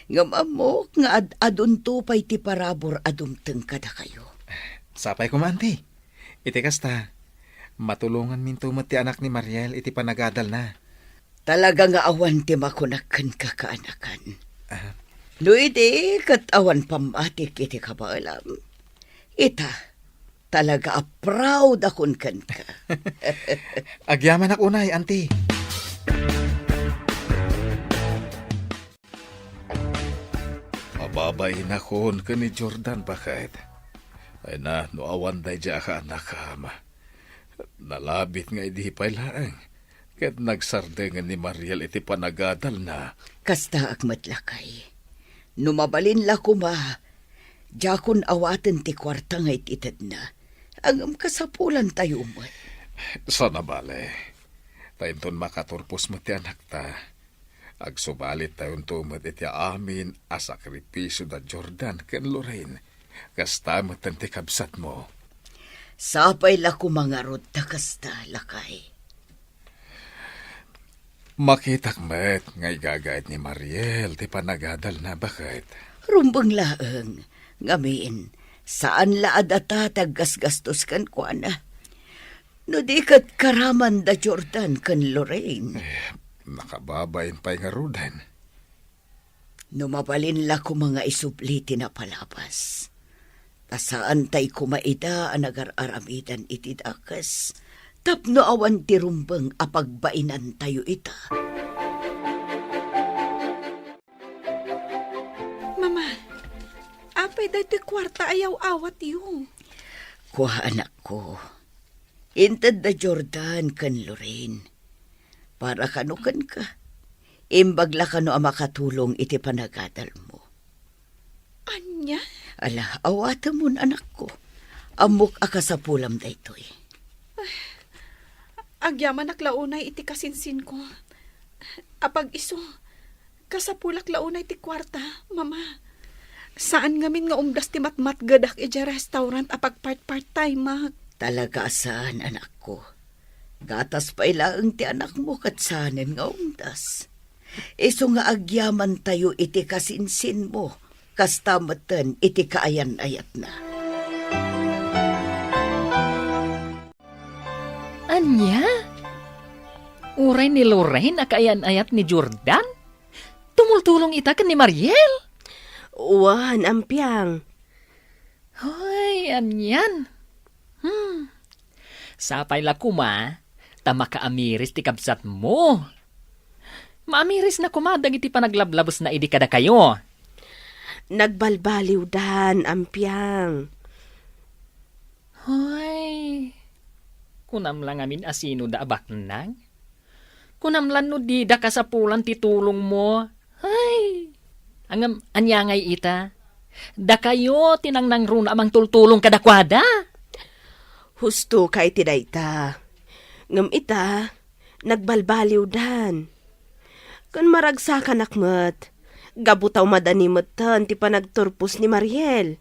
Ngem ammok nga ad-adunto pay ti parabur a dumteng kadakayo. Sapay koma, anti. Iti kasta, matulonganminto met ti anak ni Mariel iti panagadalna. Talaga nga awan ti makunak kenka, kaanakan. Ah. No idi ket awan pammatik iti kabaelam, ita, talaga a proud akon kenka. Agyamanak unay, anti. Mababainak ken ni Jordan, baket. Ay na, no awan daydiay a kaanakam. Nalabit nga idi pay laeng, ket nagsardengen ni Mariel iti panagadalna. Kastaak met, lakay. No mabalin la koma, diakon awaten ti kuarta nga it-itedna. Ngem kasapulantayo met. Sana bale. Ta inton makaturpos met ti anakta, agsubalittayonto met iti amin a sakripisio da Jordan ken Lorraine. Kasta met ti kabsatmo. Sapay la koma ngarud ta kasta, lakay. Makitak met nga igagayat ni Mariel ti panagadalna, baket. Rumbeng laeng, ngamin, saan la a data ti aggasgastos kenkuana. No di ket karaman da Jordan ken Lorraine. Eh, nakababain pay ngaruden. No mabalin la koma nga isubli ti napalabas, ta saantay koma ida a nagar-aramidan iti dakes tapno awan ti rumbeng a pagbainantayo ita. Mama, apay daytoy kuarta a yaw-awatyo? Kua, anakko. Inted da Jordan ken Lorraine. Para kano kenka. Imbag la kano a makatulong iti panagadalmo. Ania? Ala, awatemon, anakko. Ammok a kasapulam daytoy. Agyamanak la unay iti kasinsinko. Apag-isu, kasapulak la unay ti kuarta, Mama. Saan ngamin nga umdas ti matmatgedak idiay restaurant a pagpart-part-time-ak. Talaga a saan, anakko. Gatas pay laeng ti anakmo ket saanen nga umdas. Isu nga agyamantayo iti kasinsinmo, kasta metten iti kaayan-ayatna. Ania? Uray ni Lorraine a kaayan-ayat ni Jordan? Tumultulong ita ken ni Mariel? Wen, ampiang. Hoy, anian? Hmm. Sapay la koma, ta makaamiris ti kabsatmo. Maamirisna koma dagiti panaglablabesna idi kadakayo. Nagbalbaliwdan, ampiang. Hoy, kunam la ngamin a sinoda a baknang? Kunam lan no dida kasapulan ti tulongmo. Hay! Ngem ania ngay ita? Dakayo ti nangnangruna a mangtultulong kadakuada. Husto ka iti dayta. Ngem ita, nagbalbaliwdan. Ken maragsakanak met, gapu ta umadani metten ti panagturpos ni Mariel.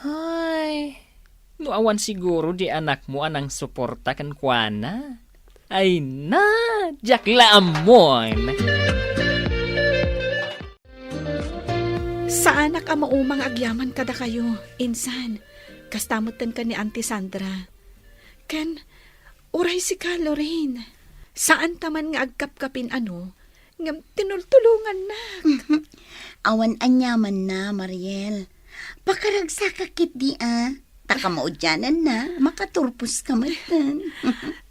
Hay, no awan siguro di anakmo a nangsuporta kenkuana. Ay na, diak la ammon. Saanak a maumang agyaman kadakayo, insan. Kasta metten ken ni Auntie Sandra. Ken, uray sika, Lorraine. Saan ta man nga agkapkapin ano, ngem tinultulongannak. Awan aniamanna, Mariel. Pakaragsakak ketdi a. Ta kamaudiananna, makaturposka metten.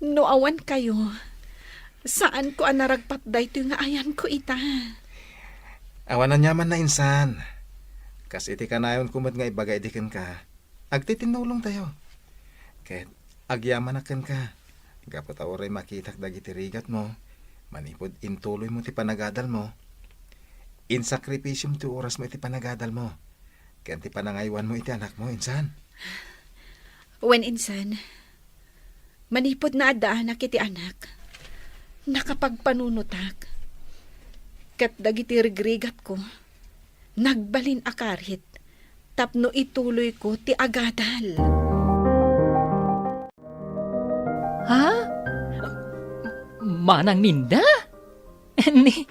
No awan kayo, saanko a naragpat daytoy nga ayanko ita. Awan aniamanna, insan. Kas iti kanayonko met nga ibaga idi kenka, agtitinnulongtayo. Ket agyamanak kenka, gapu ta uray makitak dagiti rigatmo, manipud intuloymo ti panagadalmo. Insakripisiom ti orasmo iti panagadalmo, ken ti panangaywanmo iti anakmo, insan. Wen, insan, manipud naaddaanak iti anak, nakapagpanunotak. Ket dagiti rigrigatko, nagbalin a karit tapno ituloyko ti agadal. Ha? Manang Minda? Ni,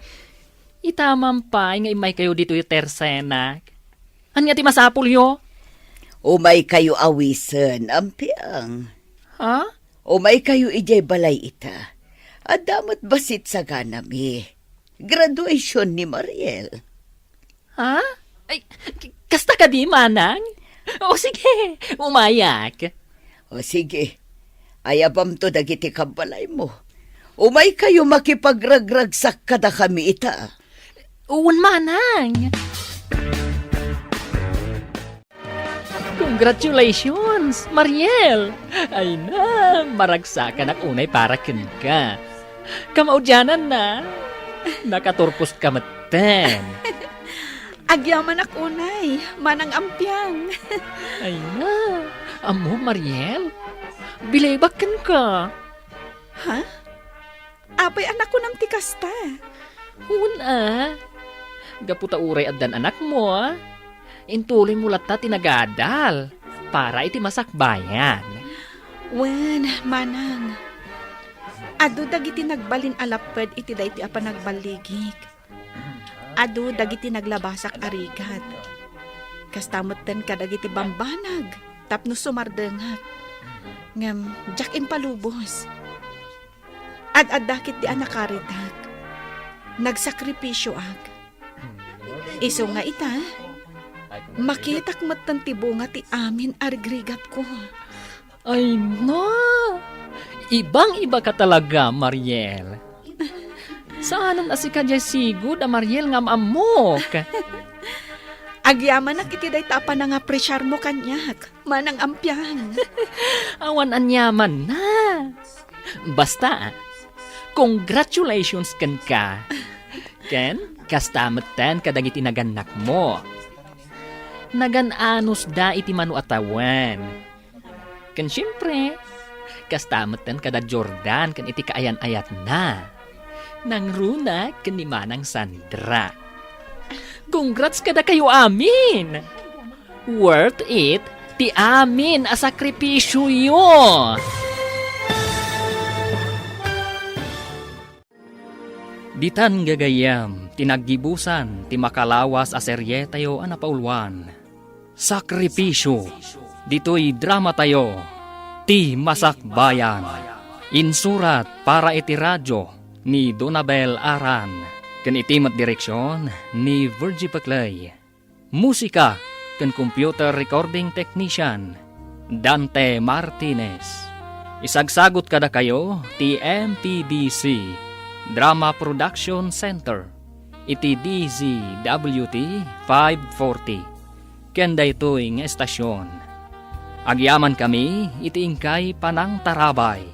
ita man pay nga immaykayo ditoy tersenak. Ania ti masapulyo? Umaykayo awisen, ampiang. Ha? Umaykayo idiay balay ita. Adda met bassit saganami. Graduation ni Mariel. Ha? Ay, k-, kasta kadi, manang? O sige, umayak. O sige, ayabamto dagiti kabbalaymo. Umaykayo makipagragragsak kadakami ita. Wen, manang. Congratulations, Mariel! Ay na, maragsakanak unay para kenka. Kamaudiananna, nakaturposka metten. Agyamanak unay, manang ampiang. Ay na, ammo, Mariel, bilibak kenka. Ha? Apay a nakunam ti kasta? Wen a. Gapu ta uray addan anakmo, intuloymo latta ti nagadal para iti masakbayan. Wen, manang. Adu dagiti nagbalin a lapped iti daytoy a panagballigik. Adu dagiti naglabasak a rigat. Kasta metten kadagiti bambanag tapno sumardengak. Ngem diak impalubos. Ad-adda ketdi a nakaritak. Nagsakripisioak. Isu nga ita, makitak metten ti bunga ti amin a rigrigatko. Ay na! Ibang-iba ka talaga, Mariel. Saanen a sika diay sigud a Mariel nga am-ammok. Agyamanak iti dayta a panangapresiarmo kaniak, manang ampiang. Awan aniamanna. Basta, congratulations kenka. Ken kasta metten kadagiti nagannakmo. Nagan-anosda iti mano a tawen. Ken siempre, kasta metten kada Jordan ken iti kaayan-ayatna. Nangruna ken ni Manang Sandra. Congrats kadakayo amin! Worth it ti amin a sakripisyoyo! Ditan gagayyem ti naggibusan ti makalawas a serietayo a napauluan, Sakripisyo. Ditoy dramatayo, Ti Masakbayan. Insurat para iti radyo ni Donabel Aran, ken iti met direksyon ni Virgie Peclay. Musika ken computer recording technician, Dante Martinez. Isagsagut kadakayo ti M P B C Drama Production Center iti D Z W T five forty. Ken daytoy nga estasion, agyamankami iti inkay panangtarabay.